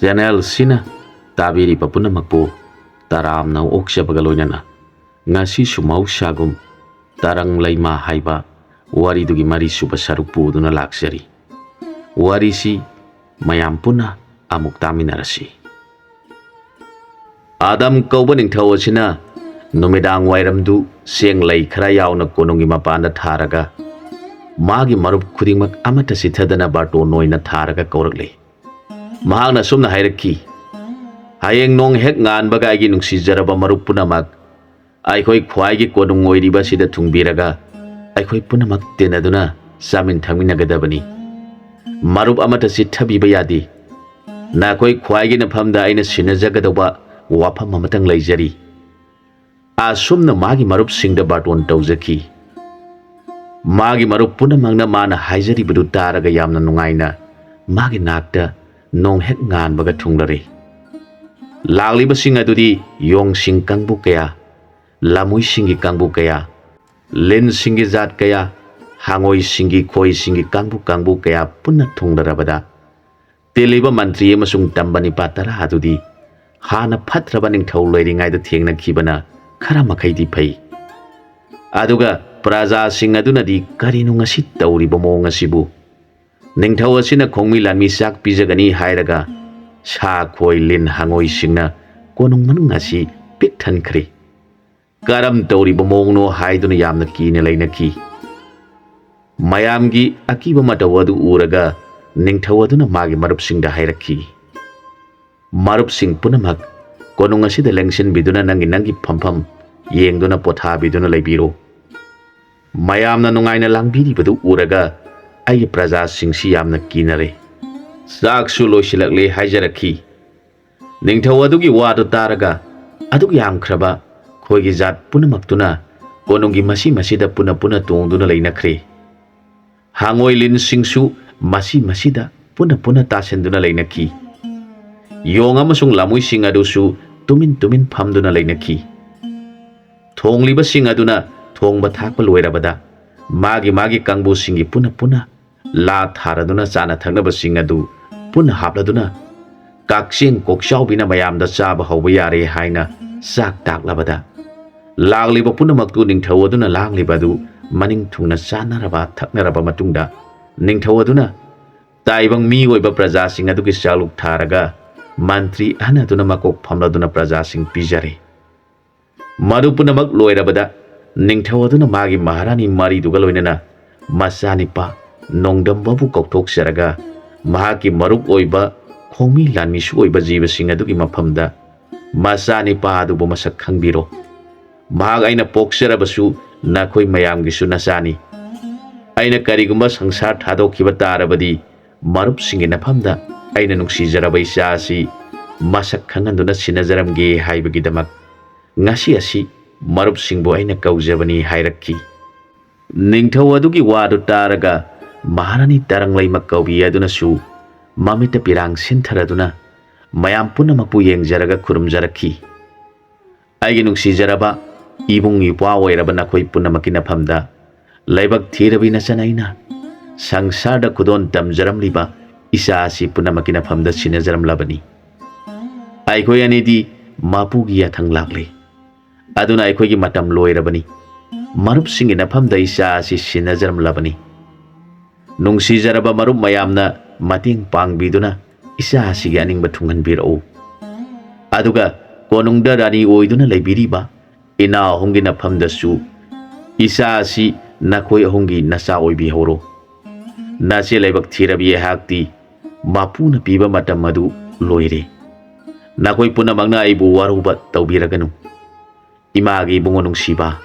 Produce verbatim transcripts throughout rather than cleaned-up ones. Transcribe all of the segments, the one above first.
ꯆꯦꯅꯦꯜꯁꯤꯅ ꯇꯥꯕꯤꯔꯤꯕ ꯄꯨꯝꯅꯃꯛꯄꯨ ꯇꯔꯥꯝꯅ ꯑꯣꯛꯆꯕꯒ ꯂꯣꯏꯅꯅ ꯉꯁꯤꯁꯨ ꯃꯍꯧꯁꯥꯒꯨꯝ ꯇꯔꯪ ꯂꯩꯃ ꯍꯥꯏꯕ ꯋꯥꯔꯤꯗꯨꯒꯤ ꯃꯔꯤꯁꯨꯕ ꯁꯔꯨꯛ ꯄꯨꯗꯨꯅ ꯂꯥꯛꯆꯔꯤ꯫ ꯋꯥꯔꯤꯁꯤ ꯃꯌꯥꯝ ꯄꯨꯟꯅ ꯑꯃꯨꯛ ꯇꯥꯃꯤꯟꯅꯔꯁꯤ꯫ ꯑꯥꯗꯝ ꯀꯧꯕ ꯅꯤꯡꯊꯧ ꯑꯁꯤꯅ ꯅꯨꯃꯤꯗꯥꯡ ꯋꯥꯏꯔꯝꯗꯨ ꯆꯦꯡ ꯂꯩ ꯈꯔ ꯌꯥꯎꯅ ꯀꯣꯅꯨꯡꯒꯤ ꯃꯄꯥꯟꯗ ꯊꯥꯔꯒ ꯃꯥꯒꯤ ꯃꯔꯨꯞ ꯈꯨꯗꯤꯡꯃꯛ ꯑꯃꯠꯇ ꯆꯤꯠꯊꯗꯅ ꯕꯥꯔꯇꯣꯟ ꯑꯣꯏꯅ ꯊꯥꯔꯒ ꯀꯧꯔꯛꯂꯤ꯫ ꯃꯍꯥꯛꯅ ꯑꯁꯨꯝꯅ ꯍꯥꯏꯔꯛꯈꯤ, "ꯍꯌꯦꯡ ꯅꯣꯡ ꯍꯦꯛ ꯉꯥꯟꯕꯒ ꯑꯩꯒꯤ ꯅꯨꯡꯁꯤꯖꯔꯕ ꯃꯔꯨꯞ ꯄꯨꯝꯅꯃꯛ ꯑꯩꯈꯣꯏ ꯈ꯭ꯋꯥꯏꯒꯤ ꯀꯣꯅꯨꯡ ꯑꯣꯏꯔꯤꯕ ꯑꯁꯤꯗ ꯊꯨꯡꯕꯤꯔꯒ ꯑꯩꯈꯣꯏ ꯄꯨꯝꯅꯃꯛ ꯇꯤꯟꯅꯗꯨꯅ ꯆꯥꯃꯤꯟ ꯊꯛꯃꯤꯟꯅꯒꯗꯕꯅꯤ꯫ ꯃꯔꯨꯞ ꯑꯃꯠꯇ ꯆꯤꯠꯊꯕꯤꯕ ꯌꯥꯗꯦ꯫ ꯅꯈꯣꯏ ꯈ꯭ꯋꯥꯏꯒꯤ ꯅꯐꯝꯗ ꯑꯩꯅ ꯁꯤꯟꯅꯖꯒꯗꯧꯕ ꯋꯥꯐꯝ ꯑꯃꯇꯪ ꯂꯩꯖꯔꯤ꯫" ꯑꯁꯨꯝꯅ ꯃꯥꯒꯤ ꯃꯔꯨꯞꯁꯤꯡꯗ ꯕꯥꯔꯇꯣꯟ ꯇꯧꯖꯈꯤ꯫ ꯃꯥꯒꯤ ꯃꯔꯨꯞ ꯄꯨꯝꯅꯃꯛꯅ ꯃꯥꯅ ꯍꯥꯏꯖꯔꯤꯕꯗꯨ ꯇꯥꯔꯒ ꯌꯥꯝꯅ ꯅꯨꯡꯉꯥꯏꯅ ꯃꯥꯒꯤ ꯅꯥꯛꯇ ꯅꯣꯡ ꯍꯦꯛ ꯉꯥꯟꯕꯒ ꯊꯨꯡꯂꯔꯦ꯫ ꯂꯥꯛꯂꯤꯕꯁꯤꯡ ꯑꯗꯨꯗꯤ ꯌꯣꯡꯁꯤꯡ ꯀꯥꯡꯕꯨ ꯀꯌꯥ, ꯂꯥꯃꯨꯏꯁꯤꯡꯒꯤ ꯀꯥꯡꯕꯨ ꯀꯌꯥ, ꯂꯤꯟꯁꯤꯡꯒꯤ ꯖꯥꯠ ꯀꯌꯥ, ꯍꯉꯣꯏꯁꯤꯡꯒꯤ, ꯈꯣꯏꯁꯤꯡꯒꯤ ꯀꯥꯡꯕꯨ ꯀꯥꯡꯕꯨ ꯀꯌꯥ ꯄꯨꯟꯅ ꯊꯨꯡꯂꯔꯕꯗ, ꯇꯤꯜꯂꯤꯕ ꯃꯟꯇ꯭ꯔꯤ ꯑꯃꯁꯨꯡ ꯇꯝꯕ ꯅꯤꯄꯥ ꯇꯔꯥ ꯑꯗꯨꯗꯤ ꯍꯥꯟꯅ ꯐꯠꯇ꯭ꯔꯕ ꯅꯤꯡꯊꯧ ꯂꯩꯔꯤꯉꯩꯗ ꯊꯦꯡꯅꯈꯤꯕꯅ ꯈꯔ ꯃꯈꯩꯗꯤ ꯐꯩ꯫ ꯑꯗꯨꯒ ꯄ꯭ꯔꯖꯥꯁꯤꯡ ꯑꯗꯨꯅꯗꯤ ꯀꯔꯤꯅꯣ ꯉꯁꯤ ꯇꯧꯔꯤꯕ ꯃꯑꯣꯡ ꯑꯁꯤꯕꯨ? ꯅꯤꯡꯊꯧ ꯑꯁꯤꯅ ꯈꯣꯡꯃꯤ ꯂꯥꯟꯃꯤ ꯆꯥꯛ ꯄꯤꯖꯒꯅꯤ ꯍꯥꯏꯔꯒ ꯁꯥ, ꯈꯣꯏ, ꯂꯤꯟ, ꯍꯉꯣꯏꯁꯤꯡꯅ ꯀꯣꯅꯨꯡ ꯃꯅꯨꯡ ꯑꯁꯤ ꯄꯤꯛ ꯊꯟꯈ꯭ꯔꯦ꯫ ꯀꯔꯝ ꯇꯧꯔꯤꯕ ꯃꯑꯣꯡꯅꯣ ꯍꯥꯏꯗꯨꯅ ꯌꯥꯝꯅ ꯀꯤꯅ ꯂꯩꯅꯈꯤ꯫ ꯃꯌꯥꯝꯒꯤ ꯑꯀꯤꯕ ꯃꯇꯧ ꯑꯗꯨ ꯎꯔꯒ ꯅꯤꯡꯊꯧ ꯑꯗꯨꯅ ꯃꯥꯒꯤ ꯃꯔꯨꯞꯁꯤꯡꯗ ꯍꯥꯏꯔꯛꯈꯤ, "ꯃꯔꯨꯞꯁꯤꯡ ꯄꯨꯝꯅꯃꯛ, ꯀꯣꯅꯨꯡ ꯑꯁꯤꯗ ꯂꯦꯡꯁꯤꯟꯕꯤꯗꯨꯅ ꯅꯪꯒꯤ ꯅꯪꯒꯤ ꯐꯝꯐꯝ ꯌꯦꯡꯗꯨꯅ ꯄꯣꯊꯥꯕꯤꯗꯨꯅ ꯂꯩꯕꯤꯔꯣ꯫ ꯃꯌꯥꯝꯅ ꯅꯨꯡꯉꯥꯏꯅ ꯂꯥꯡꯕꯤꯔꯤꯕꯗꯨ ꯎꯔꯒ ꯑꯩꯒꯤ ꯄ꯭ꯔꯖꯥꯁꯤꯡꯁꯤ ꯌꯥꯝꯅ ꯀꯤꯅꯔꯦ꯫ ꯆꯥꯛꯁꯨ ꯂꯣꯏꯁꯤꯜꯂꯛꯂꯦ" ꯍꯥꯏꯖꯔꯛꯈꯤ꯫ ꯅꯤꯡꯊꯧ ꯑꯗꯨꯒꯤ ꯋꯥꯗꯨ ꯇꯥꯔꯒ ꯑꯗꯨꯛ ꯌꯥꯝꯈ꯭ꯔꯕ ꯈꯣꯏꯒꯤ ꯖꯥꯠ ꯄꯨꯝꯅꯃꯛꯇꯨꯅ ꯀꯣꯅꯨꯡꯒꯤ ꯃꯁꯤ ꯃꯁꯤꯗ ꯄꯨꯟꯅ ꯄꯨꯟꯅ ꯇꯣꯡꯗꯨꯅ ꯂꯩꯅꯈ꯭ꯔꯦ꯫ ꯍꯉꯣꯏ ꯂꯤꯟꯁꯤꯡꯁꯨ ꯃꯁꯤ ꯃꯁꯤꯗ ꯄꯨꯟꯅ ꯄꯨꯟꯅ ꯇꯥꯁꯤꯟꯗꯨꯅ ꯂꯩꯅꯈꯤ꯫ ꯌꯣꯡ ꯑꯃꯁꯨꯡ ꯂꯥꯃꯨꯏꯁꯤꯡ ꯑꯗꯨꯁꯨ ꯇꯨꯃꯤꯟ ꯇꯨꯃꯤꯟ ꯐꯝꯗꯨꯅ ꯂꯩꯅꯈꯤ꯫ ꯊꯣꯡꯂꯤꯕꯁꯤꯡ ꯑꯗꯨꯅ ꯊꯣꯡꯕ ꯊꯥꯛꯄ ꯂꯣꯏꯔꯕꯗ ꯃꯥꯒꯤ ꯃꯥꯒꯤ ꯀꯥꯡꯕꯨꯁꯤꯡꯒꯤ ꯄꯨꯟꯅ ꯄꯨꯟꯅ ꯂꯥ ꯊꯥꯔꯗꯨꯅ ꯆꯥꯅ ꯊꯛꯅꯕꯁꯤꯡ ꯑꯗꯨ ꯄꯨꯟꯅ ꯍꯥꯞꯂꯗꯨꯅ ꯀꯛꯆꯦꯡ ꯀꯣꯛꯆꯥꯎꯕꯤꯅ ꯃꯌꯥꯝꯗ ꯆꯥꯕ ꯍꯧꯕ ꯌꯥꯔꯦ ꯍꯥꯏꯅ ꯆꯥꯛ ꯇꯥꯛꯂꯕꯗ, ꯂꯥꯛꯂꯤꯕ ꯄꯨꯝꯅꯃꯛꯇꯨ ꯅꯤꯡꯊꯧ ꯑꯗꯨꯅ ꯂꯥꯡꯂꯤꯕ ꯑꯗꯨ ꯃꯅꯤꯡ ꯊꯨꯡꯅ ꯆꯥꯅꯔꯕ ꯊꯛꯅꯔꯕ ꯃꯇꯨꯡꯗ, ꯅꯤꯡꯊꯧ ꯑꯗꯨꯅ ꯇꯥꯏꯕꯪ ꯃꯤ ꯑꯣꯏꯕ ꯄ꯭ꯔꯖꯥꯁꯤꯡ ꯑꯗꯨꯒꯤ ꯆꯥꯛꯂꯨꯛ ꯊꯥꯔꯒ ꯃꯟꯇ꯭ꯔꯤ ꯑꯍꯟ ꯑꯗꯨꯅ ꯃꯀꯣꯛ ꯐꯝꯂꯗꯨꯅ ꯄ꯭ꯔꯖꯥꯁꯤꯡ ꯄꯤꯖꯔꯦ꯫ ꯃꯗꯨ ꯄꯨꯝꯅꯃꯛ ꯂꯣꯏꯔꯕꯗ, ꯅꯤꯡꯊꯧ ꯑꯗꯨꯅ ꯃꯥꯒꯤ ꯃꯍꯥꯔꯥꯅꯤ ꯃꯔꯤꯗꯨꯒ ꯂꯣꯏꯅꯅ ꯃꯆꯥꯅꯤꯄꯥ ꯅꯣꯡꯗꯝꯕꯕꯨ ꯀꯧꯊꯣꯛꯆꯔꯒ, ꯃꯍꯥꯛꯀꯤ ꯃꯔꯨꯞ ꯑꯣꯏꯕ ꯈꯣꯡꯃꯤ ꯂꯥꯟꯃꯤꯁꯨ ꯑꯣꯏꯕ ꯖꯤꯕꯁꯤꯡ ꯑꯗꯨꯒꯤ ꯃꯐꯝꯗ, "ꯃꯆꯥꯅꯤꯄꯥ ꯑꯗꯨꯕꯨ ꯃꯁꯛ ꯈꯪꯕꯤꯔꯣ꯫ ꯃꯍꯥꯛ ꯑꯩꯅ ꯄꯣꯛꯆꯔꯕꯁꯨ ꯅꯈꯣꯏ ꯃꯌꯥꯝꯒꯤꯁꯨ ꯅꯆꯥꯅꯤ꯫ ꯑꯩꯅ ꯀꯔꯤꯒꯨꯝꯕ ꯁꯪꯁꯥꯔ ꯊꯥꯗꯣꯛꯈꯤꯕ ꯇꯥꯔꯕꯗꯤ, ꯃꯔꯨꯞꯁꯤꯡꯒꯤ ꯅꯐꯝꯗ ꯑꯩꯅ ꯅꯨꯡꯁꯤꯖꯔꯕ ꯏꯆꯥ ꯑꯁꯤ ꯃꯁꯛ ꯈꯪꯍꯟꯗꯨꯅ ꯁꯤꯟꯅꯖꯔꯝꯒꯦ ꯍꯥꯏꯕꯒꯤꯗꯃꯛ ꯉꯁꯤ ꯑꯁꯤ ꯃꯔꯨꯞꯁꯤꯡꯕꯨ ꯑꯩꯅ ꯀꯧꯖꯕꯅꯤ" ꯍꯥꯏꯔꯛꯈꯤ꯫ ꯅꯤꯡꯊꯧ ꯑꯗꯨꯒꯤ ꯋꯥꯗꯨ ꯇꯥꯔꯒ ꯃꯍꯥꯔꯥꯅꯤ ꯇꯔꯪꯂꯩꯃ ꯀꯧꯕꯤ ꯑꯗꯨꯅꯁꯨ ꯃꯃꯤꯠꯇ ꯄꯤꯔꯥꯡ ꯁꯤꯟꯊꯔꯗꯨꯅ ꯃꯌꯥꯝ ꯄꯨꯝꯅꯃꯛꯄꯨ ꯌꯦꯡꯖꯔꯒ ꯈꯨꯔꯨꯝꯖꯔꯛꯈꯤ꯫ "ꯑꯩꯒꯤ ꯅꯨꯡꯁꯤꯖꯔꯕ ꯏꯕꯨꯡ ꯏꯄ꯭ꯋꯥ ꯑꯣꯏꯔꯕ ꯅꯈꯣꯏ ꯄꯨꯝꯅꯃꯛꯀꯤ ꯅꯐꯝꯗ, ꯂꯥꯏꯕꯛ ꯊꯤꯔꯕꯤ ꯅꯆꯟ ꯑꯩꯅ ꯁꯪꯁꯥꯔꯗ ꯈꯨꯗꯣꯟ ꯇꯝꯖꯔꯝꯂꯤꯕ ꯏꯆꯥ ꯑꯁꯤ ꯄꯨꯝꯅꯃꯛꯀꯤ ꯅꯐꯝꯗ ꯁꯤꯟꯅꯖꯔꯝꯂꯕꯅꯤ꯫ ꯑꯩꯈꯣꯏ ꯑꯅꯤꯗꯤ ꯃꯄꯨꯒꯤ ꯌꯥꯊꯪ ꯂꯥꯛꯂꯦ꯫ ꯑꯗꯨꯅ ꯑꯩꯈꯣꯏꯒꯤ ꯃꯇꯝ ꯂꯣꯏꯔꯕꯅꯤ꯫ ꯃꯔꯨꯞꯁꯤꯡꯒꯤ ꯅꯐꯝꯗ ꯏꯆꯥ ꯑꯁꯤ ꯁꯤꯟꯅꯖꯔꯝꯂꯕꯅꯤ꯫ ꯅꯨꯡꯁꯤꯖꯔꯕ ꯃꯔꯨꯞ ꯃꯌꯥꯝꯅ ꯃꯇꯦꯡ ꯄꯥꯡꯕꯤꯗꯨꯅ ꯏꯆꯥ ꯑꯁꯤꯒꯤ ꯑꯅꯤꯡꯕ ꯊꯨꯡꯍꯟꯕꯤꯔꯛꯎ꯫ ꯑꯗꯨꯒ ꯀꯣꯅꯨꯡꯗ ꯔꯥꯅꯤ ꯑꯣꯏꯗꯨꯅ ꯂꯩꯕꯤꯔꯤꯕ ꯏꯅꯥꯎ ꯑꯍꯨꯝꯒꯤ ꯅꯐꯝꯗꯁꯨ ꯏꯆꯥ ꯑꯁꯤ ꯅꯈꯣꯏ ꯑꯍꯨꯝꯒꯤ ꯅꯆꯥ ꯑꯣꯏꯕꯤꯍꯧꯔꯣ꯫ ꯅꯆꯦ ꯂꯥꯏꯕꯛ ꯊꯤꯔꯕꯤ ꯑꯩꯍꯥꯛꯇꯤ ꯃꯄꯨꯅ ꯄꯤꯕ ꯃꯇꯝ ꯑꯗꯨ ꯂꯣꯏꯔꯦ꯫ ꯅꯈꯣꯏ ꯄꯨꯝꯅꯃꯛꯅ ꯑꯩꯕꯨ ꯋꯥꯔꯧꯕ ꯇꯧꯕꯤꯔꯒꯅꯨ꯫ ꯏꯃꯥꯒꯤ ꯏꯕꯨꯡꯉꯣ ꯅꯨꯡꯁꯤꯕ,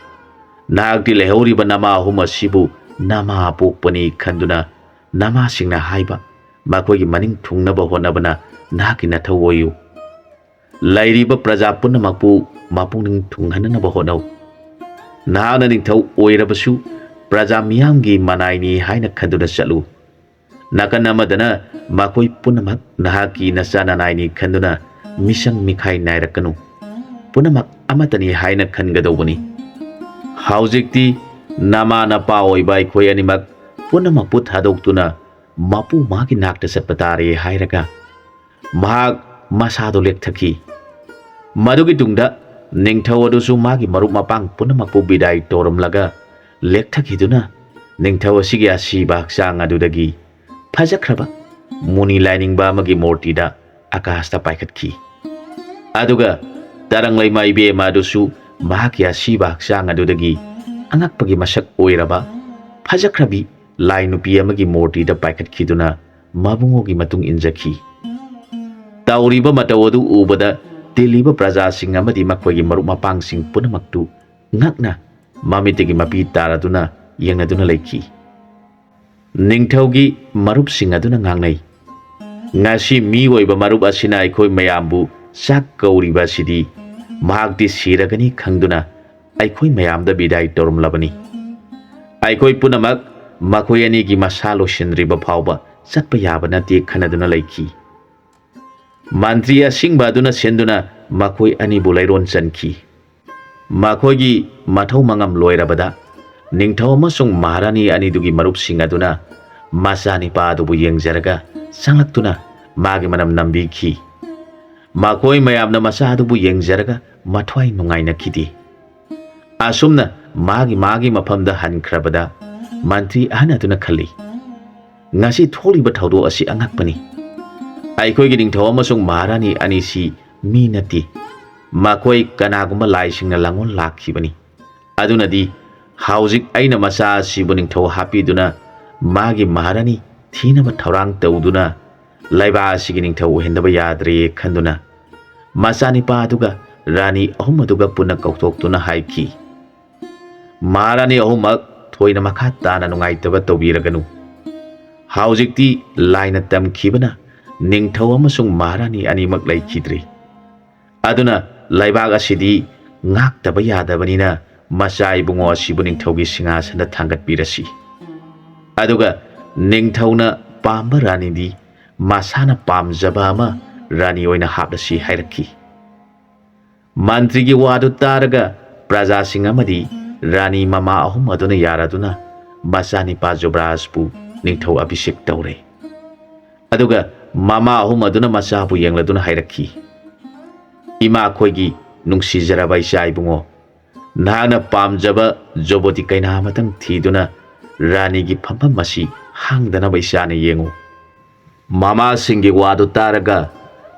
ꯅꯍꯥꯛꯇꯤ ꯂꯩꯍꯧꯔꯤꯕ ꯅꯃꯥ ꯑꯍꯨꯝ ꯑꯁꯤꯕꯨ ꯅꯃꯥ ꯄꯣꯛꯄꯅꯤ ꯈꯟꯗꯨꯅ ꯅꯃꯥꯁꯤꯡꯅ ꯍꯥꯏꯕ ꯃꯈꯣꯏꯒꯤ ꯃꯅꯤꯡ ꯊꯨꯡꯅꯕ ꯍꯣꯠꯅꯕꯅ ꯅꯍꯥꯛꯀꯤ ꯅꯊꯧ ꯑꯣꯏꯌꯨ꯫ ꯂꯩꯔꯤꯕ ꯄ꯭ꯔꯖꯥ ꯄꯨꯝꯅꯃꯛꯄꯨ ꯃꯄꯨꯛꯅꯤꯡ ꯊꯨꯡꯍꯟꯅꯅꯕ ꯍꯣꯠꯅꯧ꯫ ꯅꯍꯥꯛꯅ ꯅꯤꯡꯊꯧ ꯑꯣꯏꯔꯕꯁꯨ ꯄ꯭ꯔꯖꯥ ꯃꯤꯌꯥꯝꯒꯤ ꯃꯅꯥꯏꯅꯤ ꯍꯥꯏꯅ ꯈꯟꯗꯨꯅ ꯆꯠꯂꯨ꯫ ꯅꯥꯀꯟ ꯑꯃꯗꯅ ꯃꯈꯣꯏ ꯄꯨꯝꯅꯃꯛ ꯅꯍꯥꯛꯀꯤ ꯅꯆꯥ ꯅꯅꯥꯏꯅꯤ ꯈꯟꯗꯨꯅ ꯃꯤꯁꯪ ꯃꯤꯈꯥꯏ ꯅꯥꯏꯔꯛꯀꯅꯨ꯫ ꯄꯨꯝꯅꯃꯛ ꯑꯃꯠꯇꯅꯤ ꯍꯥꯏꯅ ꯈꯟꯒꯗꯧꯕꯅꯤ꯫ ꯍꯧꯖꯤꯛꯇꯤ ꯅꯃꯥ ꯅꯄꯥ ꯑꯣꯏꯕ ꯑꯩꯈꯣꯏ ꯑꯅꯤꯃꯛ ꯄꯨꯝꯅꯃꯛꯄꯨ ꯊꯥꯗꯣꯛꯇꯨꯅ ꯃꯄꯨ ꯃꯥꯒꯤ ꯅꯥꯛꯇ ꯆꯠꯄ ꯇꯥꯔꯦ" ꯍꯥꯏꯔꯒ ꯃꯍꯥꯛ ꯃꯁꯥꯗꯨ ꯂꯦꯛꯊꯈꯤ꯫ ꯃꯗꯨꯒꯤ ꯇꯨꯡꯗ ꯅꯤꯡꯊꯧ ꯑꯗꯨꯁꯨ ꯃꯥꯒꯤ ꯃꯔꯨꯞ ꯃꯄꯥꯡ ꯄꯨꯝꯅꯃꯛꯄꯨ ꯕꯤꯗꯥꯏ ꯇꯧꯔꯝꯂꯒ ꯂꯦꯛꯊꯈꯤꯗꯨꯅ, ꯅꯤꯡꯊꯧ ꯑꯁꯤꯒꯤ ꯑꯁꯤꯕ ꯍꯛꯆꯥꯡ ꯑꯗꯨꯗꯒꯤ ꯐꯖꯈ꯭ꯔꯕ ꯃꯨꯅꯤ ꯂꯥꯏꯅꯤꯡꯕ ꯑꯃꯒꯤ ꯃꯨꯔꯇꯤꯗ ꯑꯀꯥꯁꯇ ꯄꯥꯏꯈꯠꯈꯤ꯫ ꯑꯗꯨꯒ ꯇꯔꯪꯂꯩꯃ ꯏꯕꯦꯝꯃ ꯑꯗꯨꯁꯨ ꯃꯍꯥꯛꯀꯤ ꯑꯁꯤꯕ ꯍꯛꯆꯥꯡ ꯑꯗꯨꯗꯒꯤ ꯑꯉꯛꯄꯒꯤ ꯃꯁꯛ ꯑꯣꯏꯔꯕ ꯐꯖꯈ꯭ꯔꯕꯤ ꯂꯥꯏ ꯅꯨꯄꯤ ꯑꯃꯒꯤ ꯃꯨꯔꯇꯤꯗ ꯄꯥꯏꯈꯠꯈꯤꯗꯨꯅ ꯃꯕꯨꯡꯉꯣꯒꯤ ꯃꯇꯨꯡ ꯏꯟꯖꯈꯤ꯫ ꯇꯧꯔꯤꯕ ꯃꯇꯧ ꯑꯗꯨ ꯎꯕꯗ ꯇꯤꯜꯂꯤꯕ ꯄ꯭ꯔꯖꯥꯁꯤꯡ ꯑꯃꯗꯤ ꯃꯈꯣꯏꯒꯤ ꯃꯔꯨꯞ ꯃꯄꯥꯡꯁꯤꯡ ꯄꯨꯝꯅꯃꯛꯇꯨ ꯉꯛꯅ ꯃꯃꯤꯠꯇꯒꯤ ꯃꯄꯤ ꯇꯥꯔꯗꯨꯅ ꯌꯦꯡꯅꯗꯨꯅ ꯂꯩꯈꯤ꯫ ꯅꯤꯡꯊꯧꯒꯤ ꯃꯔꯨꯞꯁꯤꯡ ꯑꯗꯨꯅ ꯉꯥꯡꯅꯩ, "ꯉꯁꯤ ꯃꯤꯑꯣꯏꯕ ꯃꯔꯨꯞ ꯑꯁꯤꯅ ꯑꯩꯈꯣꯏ ꯃꯌꯥꯝꯕꯨ ꯆꯥꯛ ꯀꯧꯔꯤꯕ ꯑꯁꯤꯗꯤ ꯃꯍꯥꯛꯇꯤ ꯁꯤꯔꯒꯅꯤ ꯈꯪꯗꯨꯅ ꯑꯩꯈꯣꯏ ꯃꯌꯥꯝꯗ ꯕꯤꯗꯥꯏ ꯇꯧꯔꯝꯂꯕꯅꯤ꯫ ꯑꯩꯈꯣꯏ ꯄꯨꯝꯅꯃꯛ ꯃꯈꯣꯏ ꯑꯅꯤꯒꯤ ꯃꯁꯥ ꯂꯣꯏꯁꯤꯟꯗ꯭ꯔꯤꯕ ꯐꯥꯎꯕ ꯆꯠꯄ ꯌꯥꯕ ꯅꯠꯇꯦ" ꯈꯟꯅꯗꯨꯅ ꯂꯩꯈꯤ꯫ ꯃꯟꯇ꯭ꯔꯤ ꯑꯁꯤꯡꯕ ꯑꯗꯨꯅ ꯁꯤꯟꯗꯨꯅ ꯃꯈꯣꯏ ꯑꯅꯤꯕꯨ ꯂꯩꯔꯣꯟ ꯆꯟꯈꯤ꯫ ꯃꯈꯣꯏꯒꯤ ꯃꯊꯧ ꯃꯉꯝ ꯂꯣꯏꯔꯕꯗ ꯅꯤꯡꯊꯧ ꯑꯃꯁꯨꯡ ꯃꯍꯥꯔꯥꯅꯤ ꯑꯅꯤꯗꯨꯒꯤ ꯃꯔꯨꯞꯁꯤꯡ ꯑꯗꯨꯅ ꯃꯆꯥꯅꯤꯄꯥ ꯑꯗꯨꯕꯨ ꯌꯦꯡꯖꯔꯒ ꯆꯪꯂꯛꯇꯨꯅ ꯃꯥꯒꯤ ꯃꯅꯝ ꯅꯝꯕꯤꯈꯤ꯫ ꯃꯈꯣꯏ ꯃꯌꯥꯝꯅ ꯃꯆꯥ ꯑꯗꯨꯕꯨ ꯌꯦꯡꯖꯔꯒ ꯃꯊ꯭ꯋꯥꯏ ꯅꯨꯡꯉꯥꯏꯅꯈꯤꯗꯦ꯫ ꯑꯁꯨꯝꯅ ꯃꯥꯒꯤ ꯃꯥꯒꯤ ꯃꯐꯝꯗ ꯍꯟꯈ꯭ꯔꯕꯗ ꯃꯟꯇ꯭ꯔꯤ ꯑꯍꯟ ꯑꯗꯨꯅ ꯈꯜꯂꯤ, "ꯉꯁꯤ ꯊꯣꯛꯂꯤꯕ ꯊꯧꯗꯣꯛ ꯑꯁꯤ ꯑꯉꯛꯄꯅꯤ꯫ ꯑꯩꯈꯣꯏꯒꯤ ꯅꯤꯡꯊꯧ ꯑꯃꯁꯨꯡ ꯃꯍꯥꯔꯥꯅꯤ ꯑꯅꯤꯁꯤ ꯃꯤ ꯅꯠꯇꯦ꯫ ꯃꯈꯣꯏ ꯀꯅꯥꯒꯨꯝꯕ ꯂꯥꯏꯁꯤꯡꯅ ꯂꯥꯡꯑꯣꯟ ꯂꯥꯛꯈꯤꯕꯅꯤ꯫ ꯑꯗꯨꯅꯗꯤ ꯍꯧꯖꯤꯛ ꯑꯩꯅ ꯃꯆꯥ ꯑꯁꯤꯕꯨ ꯅꯤꯡꯊꯧ ꯍꯥꯞꯄꯤꯗꯨꯅ ꯃꯥꯒꯤ ꯃꯍꯥꯔꯥꯅꯤ ꯊꯤꯅꯕ ꯊꯧꯔꯥꯡ ꯇꯧꯗꯨꯅ ꯂꯩꯕꯥꯛ ꯑꯁꯤꯒꯤ ꯅꯤꯡꯊꯧ ꯑꯣꯏꯍꯟꯗꯕ ꯌꯥꯗ꯭ꯔꯦ" ꯈꯟꯗꯨꯅ ꯃꯆꯥꯅꯤꯄꯥ ꯑꯗꯨꯒ ꯔꯥꯅꯤ ꯑꯍꯨꯝ ꯑꯗꯨꯒ ꯄꯨꯟꯅ ꯀꯧꯊꯣꯛꯇꯨꯅ ꯍꯥꯏꯈꯤ, "ꯃꯍꯥꯔꯥꯅꯤ ꯑꯍꯨꯝꯃꯛ ꯊꯣꯏꯅ ꯃꯈꯥ ꯇꯥꯅ ꯅꯨꯡꯉꯥꯏꯇꯕ ꯇꯧꯕꯤꯔꯒꯅꯨ꯫ ꯍꯧꯖꯤꯛꯇꯤ ꯂꯥꯏꯅ ꯇꯝꯈꯤꯕꯅ ꯅꯤꯡꯊꯧ ꯑꯃꯁꯨꯡ ꯃꯍꯥꯔꯥꯅꯤ ꯑꯅꯤꯃꯛ ꯂꯩꯈꯤꯗ꯭ꯔꯦ꯫ ꯑꯗꯨꯅ ꯂꯩꯕꯥꯛ ꯑꯁꯤꯗꯤ ꯉꯥꯛꯇꯕ ꯌꯥꯗꯕꯅꯤꯅ ꯃꯆꯥ ꯏꯕꯨꯡꯉꯣ ꯑꯁꯤꯕꯨ ꯅꯤꯡꯊꯧꯒꯤ ꯁꯤꯡꯍꯥꯁꯅꯗ ꯊꯥꯡꯒꯠꯄꯤꯔꯁꯤ꯫ ꯑꯗꯨꯒ ꯅꯤꯡꯊꯧꯅ ꯄꯥꯝꯕ ꯔꯥꯅꯤꯗꯤ ꯃꯁꯥꯅ ꯄꯥꯝꯖꯕ ꯑꯃ ꯔꯥꯅꯤ ꯑꯣꯏꯅ ꯍꯥꯞꯂꯁꯤ" ꯍꯥꯏꯔꯛꯈꯤ꯫ ꯃꯟꯇ꯭ꯔꯤꯒꯤ ꯋꯥꯗꯨ ꯇꯥꯔꯒ ꯄ꯭ꯔꯖꯥꯁꯤꯡ ꯑꯃꯗꯤ ꯔꯥꯅꯤ ꯃꯃꯥ ꯑꯍꯨꯝ ꯑꯗꯨꯅ ꯌꯥꯔꯗꯨꯅ ꯃꯆꯥꯅꯤꯄꯥ ꯖꯨꯕꯔꯥꯖꯄꯨ ꯅꯤꯡꯊꯧ ꯑꯚꯤꯁꯦꯛ ꯇꯧꯔꯦ꯫ ꯑꯗꯨꯒ ꯃꯃꯥ ꯑꯍꯨꯝ ꯑꯗꯨꯅ ꯃꯆꯥꯕꯨ ꯌꯦꯡꯂꯗꯨꯅ ꯍꯥꯏꯔꯛꯈꯤ, "ꯏꯃꯥ ꯑꯩꯈꯣꯏꯒꯤ ꯅꯨꯡꯁꯤꯖꯔꯕ ꯏꯆꯥ ꯏꯕꯨꯡꯉꯣ, ꯅꯍꯥꯛꯅ ꯄꯥꯝꯖꯕ ꯖꯣꯕꯣꯇꯤ ꯀꯩꯅꯥ ꯑꯃꯇꯪ ꯊꯤꯗꯨꯅ ꯔꯥꯅꯤꯒꯤ ꯐꯝꯐꯝ ꯑꯁꯤ ꯍꯥꯡꯗꯅꯕ ꯏꯆꯥꯅ ꯌꯦꯡꯉꯨ꯫" ꯃꯃꯥꯁꯤꯡꯒꯤ ꯋꯥꯗꯨ ꯇꯥꯔꯒ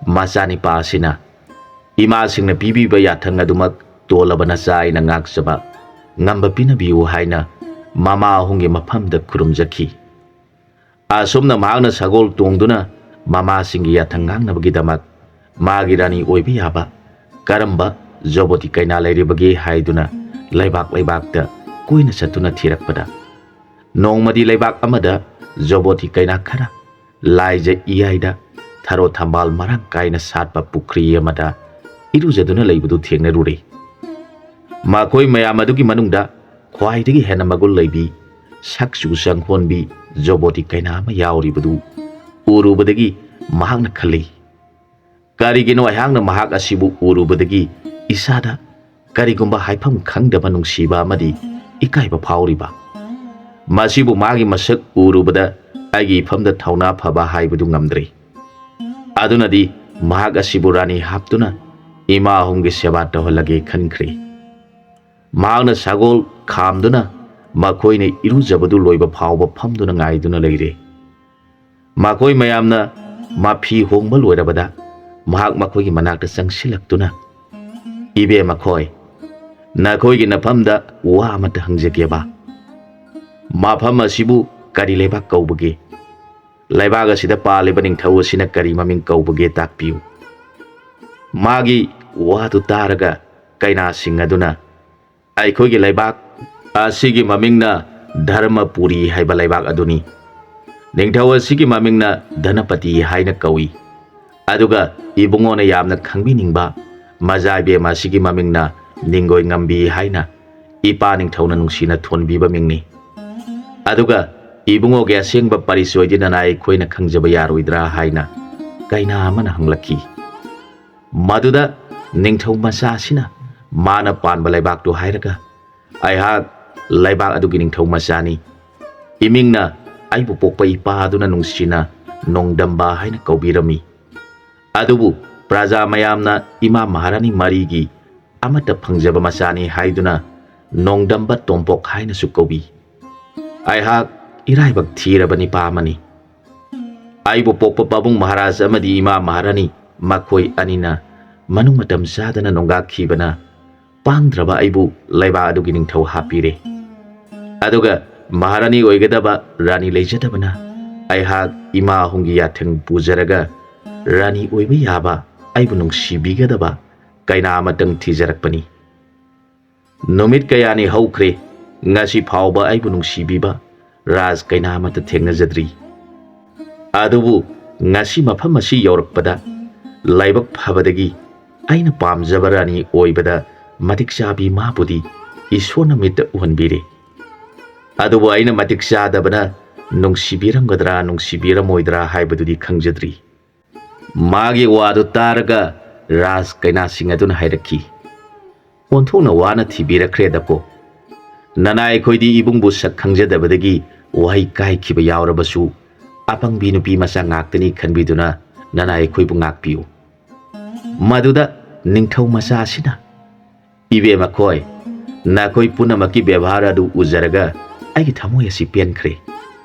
ꯃꯆꯥꯅꯤꯄꯥ ꯑꯁꯤꯅ ꯏꯃꯥꯁꯤꯡꯅ ꯄꯤꯕꯤꯕ ꯌꯥꯊꯪ ꯑꯗꯨꯃꯛ ꯇꯣꯜꯂꯕ ꯅꯆꯥ ꯑꯩꯅ ꯉꯥꯛꯆꯕ ꯉꯝꯕ ꯄꯤꯅꯕꯤꯌꯨ ꯍꯥꯏꯅ ꯃꯃꯥ ꯑꯍꯨꯝꯒꯤ ꯃꯐꯝꯗ ꯈꯨꯔꯨꯝꯖꯈꯤ꯫ ꯑꯁꯨꯝꯅ ꯃꯍꯥꯛꯅ ꯁꯒꯣꯜ ꯇꯣꯡꯗꯨꯅ ꯃꯃꯥꯁꯤꯡꯒꯤ ꯌꯥꯊꯪ ꯉꯥꯡꯅꯕꯒꯤꯗꯃꯛ ꯃꯥꯒꯤ ꯔꯥꯅꯤ ꯑꯣꯏꯕ ꯌꯥꯕ ꯀꯔꯝꯕ ꯖꯣꯕꯣꯇꯤ ꯀꯩꯅꯥ ꯂꯩꯔꯤꯕꯒꯦ ꯍꯥꯏꯗꯨꯅ ꯂꯩꯕꯥꯛ ꯂꯩꯕꯥꯛꯇ ꯀꯣꯏꯅ ꯆꯠꯇꯨꯅ ꯊꯤꯔꯛꯄꯗ, ꯅꯣꯡꯃꯗꯤ ꯂꯩꯕꯥꯛ ꯑꯃꯗ ꯖꯣꯕꯣꯇꯤ ꯀꯩꯅꯥ ꯈꯔ ꯂꯥꯏꯖ ꯏꯌꯥꯏꯗ ꯊꯔꯣ ꯊꯝꯕꯥꯜ ꯃꯔꯥꯡ ꯀꯥꯏꯅ ꯁꯥꯠꯄ ꯄꯨꯈ꯭ꯔꯤ ꯑꯃꯗ ꯏꯔꯨꯖꯗꯨꯅ ꯂꯩꯕꯗꯨ ꯊꯦꯡꯅꯔꯨꯔꯦ꯫ ꯃꯈꯣꯏ ꯃꯌꯥꯝ ꯑꯗꯨꯒꯤ ꯃꯅꯨꯡꯗ ꯈ꯭ꯋꯥꯏꯗꯒꯤ ꯍꯦꯟꯅ ꯃꯒꯨꯟ ꯂꯩꯕꯤ, ꯁꯛ ꯆꯨ ꯆꯪꯈꯣꯟꯕꯤ ꯖꯣꯕꯣꯇꯤ ꯀꯩꯅꯥ ꯑꯃ ꯌꯥꯎꯔꯤꯕꯗꯨ ꯎꯔꯨꯕꯗꯒꯤ ꯃꯍꯥꯛꯅ ꯈꯜꯂꯤ, "ꯀꯔꯤꯒꯤꯅꯣ ꯑꯩꯍꯥꯛꯅ ꯃꯍꯥꯛ ꯑꯁꯤꯕꯨ ꯎꯔꯨꯕꯗꯒꯤ ꯏꯁꯥꯗ ꯀꯔꯤꯒꯨꯝꯕ ꯍꯥꯏꯐꯝ ꯈꯪꯗꯕ ꯅꯨꯡꯁꯤꯕ ꯑꯃꯗꯤ ꯏꯀꯥꯏꯕ ꯐꯥꯎꯔꯤꯕ? ꯃꯁꯤꯕꯨ ꯃꯥꯒꯤ ꯃꯁꯛ ꯎꯔꯨꯕꯗ ꯑꯩꯒꯤ ꯏꯐꯝꯗ ꯊꯧꯅꯥ ꯐꯕ ꯍꯥꯏꯕꯗꯨ ꯉꯝꯗ꯭ꯔꯦ꯫" ꯑꯗꯨꯅꯗꯤ ꯃꯍꯥꯛ ꯑꯁꯤꯕꯨ ꯔꯥꯅꯤ ꯍꯥꯞꯇꯨꯅ ꯏꯃꯥ ꯑꯍꯨꯝꯒꯤ ꯁꯦꯕꯥ ꯇꯧꯍꯜꯂꯒꯦ ꯈꯟꯈ꯭ꯔꯦ꯫ ꯃꯍꯥꯛꯅ ꯁꯒꯣꯜ ꯈꯥꯝꯗꯨꯅ ꯃꯈꯣꯏꯅ ꯏꯔꯨꯖꯕꯗꯨ ꯂꯣꯏꯕ ꯐꯥꯎꯕ ꯐꯝꯗꯨꯅ ꯉꯥꯏꯗꯨꯅ ꯂꯩꯔꯦ꯫ ꯃꯈꯣꯏ ꯃꯌꯥꯝꯅ ꯃꯐꯤ ꯍꯣꯡꯕ ꯂꯣꯏꯔꯕꯗ ꯃꯍꯥꯛ ꯃꯈꯣꯏꯒꯤ ꯃꯅꯥꯛꯇ ꯆꯪꯁꯤꯜꯂꯛꯇꯨꯅ, "ꯏꯕꯦꯝꯃ ꯈꯣꯏ, ꯅꯈꯣꯏꯒꯤ ꯅꯐꯝꯗ ꯋꯥ ꯑꯃꯇ ꯍꯪꯖꯒꯦꯕ꯫ ꯃꯐꯝ ꯑꯁꯤꯕꯨ ꯀꯔꯤ ꯂꯩꯕꯥꯛ ꯀꯧꯕꯒꯦ? ꯂꯩꯕꯥꯛ ꯑꯁꯤꯗ ꯄꯥꯜꯂꯤꯕ ꯅꯤꯡꯊꯧ ꯑꯁꯤꯅ ꯀꯔꯤ ꯃꯃꯤꯡ ꯀꯧꯕꯒꯦ ꯇꯥꯛꯄꯤꯌꯨ꯫" ꯃꯥꯒꯤ ꯋꯥꯗꯨ ꯇꯥꯔꯒ ꯀꯩꯅꯥꯁꯤꯡ ꯑꯗꯨꯅ, "ꯑꯩꯈꯣꯏꯒꯤ ꯂꯩꯕꯥꯛ ꯑꯁꯤꯒꯤ ꯃꯃꯤꯡꯅ ꯙꯔꯃꯄꯨꯔꯤ ꯍꯥꯏꯕ ꯂꯩꯕꯥꯛ ꯑꯗꯨꯅꯤ꯫ ꯅꯤꯡꯊꯧ ꯑꯁꯤꯒꯤ ꯃꯃꯤꯡꯅ ꯙꯅꯄꯇꯤ ꯍꯥꯏꯅ ꯀꯧꯏ꯫ ꯑꯗꯨꯒ ꯏꯕꯨꯡꯉꯣꯅ ꯌꯥꯝꯅ ꯈꯪꯕꯤꯅꯤꯡꯕ ꯃꯖꯥ ꯏꯕꯦꯝꯃ ꯑꯁꯤꯒꯤ ꯃꯃꯤꯡꯅ ꯅꯤꯡꯒꯣꯏ ꯉꯝꯕꯤ ꯍꯥꯏꯅ ꯏꯄꯥ ꯅꯤꯡꯊꯧꯅ ꯅꯨꯡꯁꯤꯅ ꯊꯣꯟꯕꯤꯕ ꯃꯤꯡꯅꯤ꯫ ꯑꯗꯨꯒ ꯏꯕꯨꯡꯉꯣꯒꯤ ꯑꯁꯦꯡꯕ ꯄꯔꯤꯆꯣꯏꯗꯤ ꯅꯅꯥꯏ ꯑꯩꯈꯣꯏꯅ ꯈꯪꯖꯕ ꯌꯥꯔꯣꯏꯗ꯭ꯔꯥ?" ꯍꯥꯏꯅ ꯀꯩꯅꯥ ꯑꯃꯅ ꯍꯪꯂꯛꯈꯤ꯫ ꯃꯗꯨꯗ ꯅꯤꯡꯊꯧ ꯃꯆꯥ ꯑꯁꯤꯅ ꯃꯥꯅ ꯄꯥꯟꯕ ꯂꯩꯕꯥꯛꯇꯨ ꯍꯥꯏꯔꯒ, "ꯑꯩꯍꯥꯛ ꯂꯩꯕꯥꯛ ꯑꯗꯨꯒꯤ ꯅꯤꯡꯊꯧ ꯃꯆꯥꯅꯤ꯫ ꯏꯃꯤꯡꯅ ꯑꯩꯕꯨ ꯄꯣꯛꯄ ꯏꯄꯥ ꯑꯗꯨꯅ ꯅꯨꯡꯁꯤꯅ ꯅꯣꯡꯗꯝꯕ ꯍꯥꯏꯅ ꯀꯧꯕꯤꯔꯝꯃꯤ꯫ ꯑꯗꯨꯕꯨ ꯄ꯭ꯔꯖꯥ ꯃꯌꯥꯝꯅ ꯏꯃꯥ ꯃꯍꯥꯔꯥꯅꯤ ꯃꯔꯤꯒꯤ ꯑꯃꯠꯇ ꯐꯪꯖꯕ ꯃꯆꯥꯅꯤ ꯍꯥꯏꯗꯨꯅ ꯅꯣꯡꯗꯝꯕ ꯇꯣꯝꯄꯣꯛ ꯍꯥꯏꯅꯁꯨ ꯀꯧꯕꯤ꯫ ꯑꯩꯍꯥꯛ ꯏꯔꯥꯏꯕꯛ ꯊꯤꯔꯕ ꯅꯤꯄꯥ ꯑꯃꯅꯤ꯫ ꯑꯩꯕꯨ ꯄꯣꯛꯄ ꯄꯥꯕꯨꯡ ꯃꯍꯥꯔꯥꯖ ꯑꯃꯗꯤ ꯏꯃꯥ ꯃꯍꯥꯔꯥꯅꯤ ꯃꯈꯣꯏ ꯑꯅꯤꯅ ꯃꯅꯨꯡ ꯃꯇꯝ ꯆꯥꯗꯅ ꯅꯣꯡꯒꯥꯛꯈꯤꯕꯅ ꯄꯥꯡꯗ꯭ꯔꯕ ꯑꯩꯕꯨ ꯂꯩꯕꯥꯛ ꯑꯗꯨꯒꯤ ꯅꯤꯡꯊꯧ ꯍꯥꯞꯄꯤꯔꯦ꯫ ꯑꯗꯨꯒ ꯃꯍꯥꯔꯥꯅꯤ ꯑꯣꯏꯒꯗꯕ ꯔꯥꯅꯤ ꯂꯩꯖꯗꯕꯅ ꯑꯩꯍꯥꯛ ꯏꯃꯥ ꯑꯍꯨꯝꯒꯤ ꯌꯥꯊꯪ ꯄꯨꯖꯔꯒ ꯔꯥꯅꯤ ꯑꯣꯏꯕ ꯌꯥꯕ, ꯑꯩꯕꯨ ꯅꯨꯡꯁꯤꯕꯤꯒꯗꯕ ꯀꯩꯅꯥ ꯑꯃꯇꯪ ꯊꯤꯖꯔꯛꯄꯅꯤ꯫ ꯅꯨꯃꯤꯠ ꯀꯌꯥꯅꯤ ꯍꯧꯈ꯭ꯔꯦ, ꯉꯁꯤ ꯐꯥꯎꯕ ꯑꯩꯕꯨ ꯅꯨꯡꯁꯤꯕꯤꯕ ꯔꯥꯖ ꯀꯩꯅꯥ ꯑꯃꯠꯇ ꯊꯦꯡꯅꯖꯗ꯭ꯔꯤ꯫ ꯑꯗꯨꯕꯨ ꯉꯁꯤ ꯃꯐꯝ ꯑꯁꯤ ꯌꯧꯔꯛꯄꯗ ꯂꯥꯏꯕꯛ ꯐꯕꯗꯒꯤ ꯑꯩꯅ ꯄꯥꯝꯖꯕ ꯔꯥꯅꯤ ꯑꯣꯏꯕꯗ ꯃꯇꯤꯛ ꯆꯥꯕꯤ ꯃꯥꯕꯨꯗꯤ ꯏꯁꯣꯔꯅ ꯃꯤꯠꯇ ꯎꯍꯟꯕꯤꯔꯦ꯫ ꯑꯗꯨꯕꯨ ꯑꯩꯅ ꯃꯇꯤꯛ ꯆꯥꯗꯕꯅ ꯅꯨꯡꯁꯤꯕꯤꯔꯝꯒꯗ꯭ꯔꯥ ꯅꯨꯡꯁꯤꯕꯤꯔꯝꯃꯣꯏꯗ꯭ꯔꯥ ꯍꯥꯏꯕꯗꯨꯗꯤ ꯈꯪꯖꯗ꯭ꯔꯤ꯫ ꯃꯥꯒꯤ ꯋꯥꯗꯨ ꯇꯥꯔꯒ ꯔꯥꯖ ꯀꯩꯅꯥꯁꯤꯡ ꯑꯗꯨꯅ ꯍꯥꯏꯔꯛꯈꯤ, "ꯑꯣꯟꯊꯣꯛꯅ ꯋꯥꯅ ꯊꯤꯕꯤꯔꯛꯈ꯭ꯔꯦꯗꯀꯣ꯫ ꯅꯅꯥꯏ ꯑꯩꯈꯣꯏꯗꯤ ꯏꯕꯨꯡꯕꯨ ꯁꯛ ꯈꯪꯖꯗꯕꯗꯒꯤ ꯋꯥꯍꯩ ꯀꯥꯏꯈꯤꯕ ꯌꯥꯎꯔꯕꯁꯨ ꯑꯄꯪꯕꯤ ꯅꯨꯄꯤ ꯃꯆꯥ ꯉꯥꯛꯇꯅꯤ ꯈꯟꯕꯤꯗꯨꯅ ꯅꯅꯥꯏ ꯑꯩꯈꯣꯏꯕꯨ ꯉꯥꯛꯄꯤꯌꯨ꯫" ꯃꯗꯨꯗ ꯅꯤꯡꯊꯧ ꯃꯆꯥ ꯑꯁꯤꯅ, "ꯏꯕꯦꯝꯃ ꯈꯣꯏ, ꯅꯈꯣꯏ ꯄꯨꯝꯅꯃꯛꯀꯤ ꯕꯦꯕꯥꯔ ꯑꯗꯨ ꯎꯖꯔꯒ ꯑꯩꯒꯤ ꯊꯃꯣꯏ ꯑꯁꯤ ꯄꯦꯟꯈ꯭ꯔꯦ꯫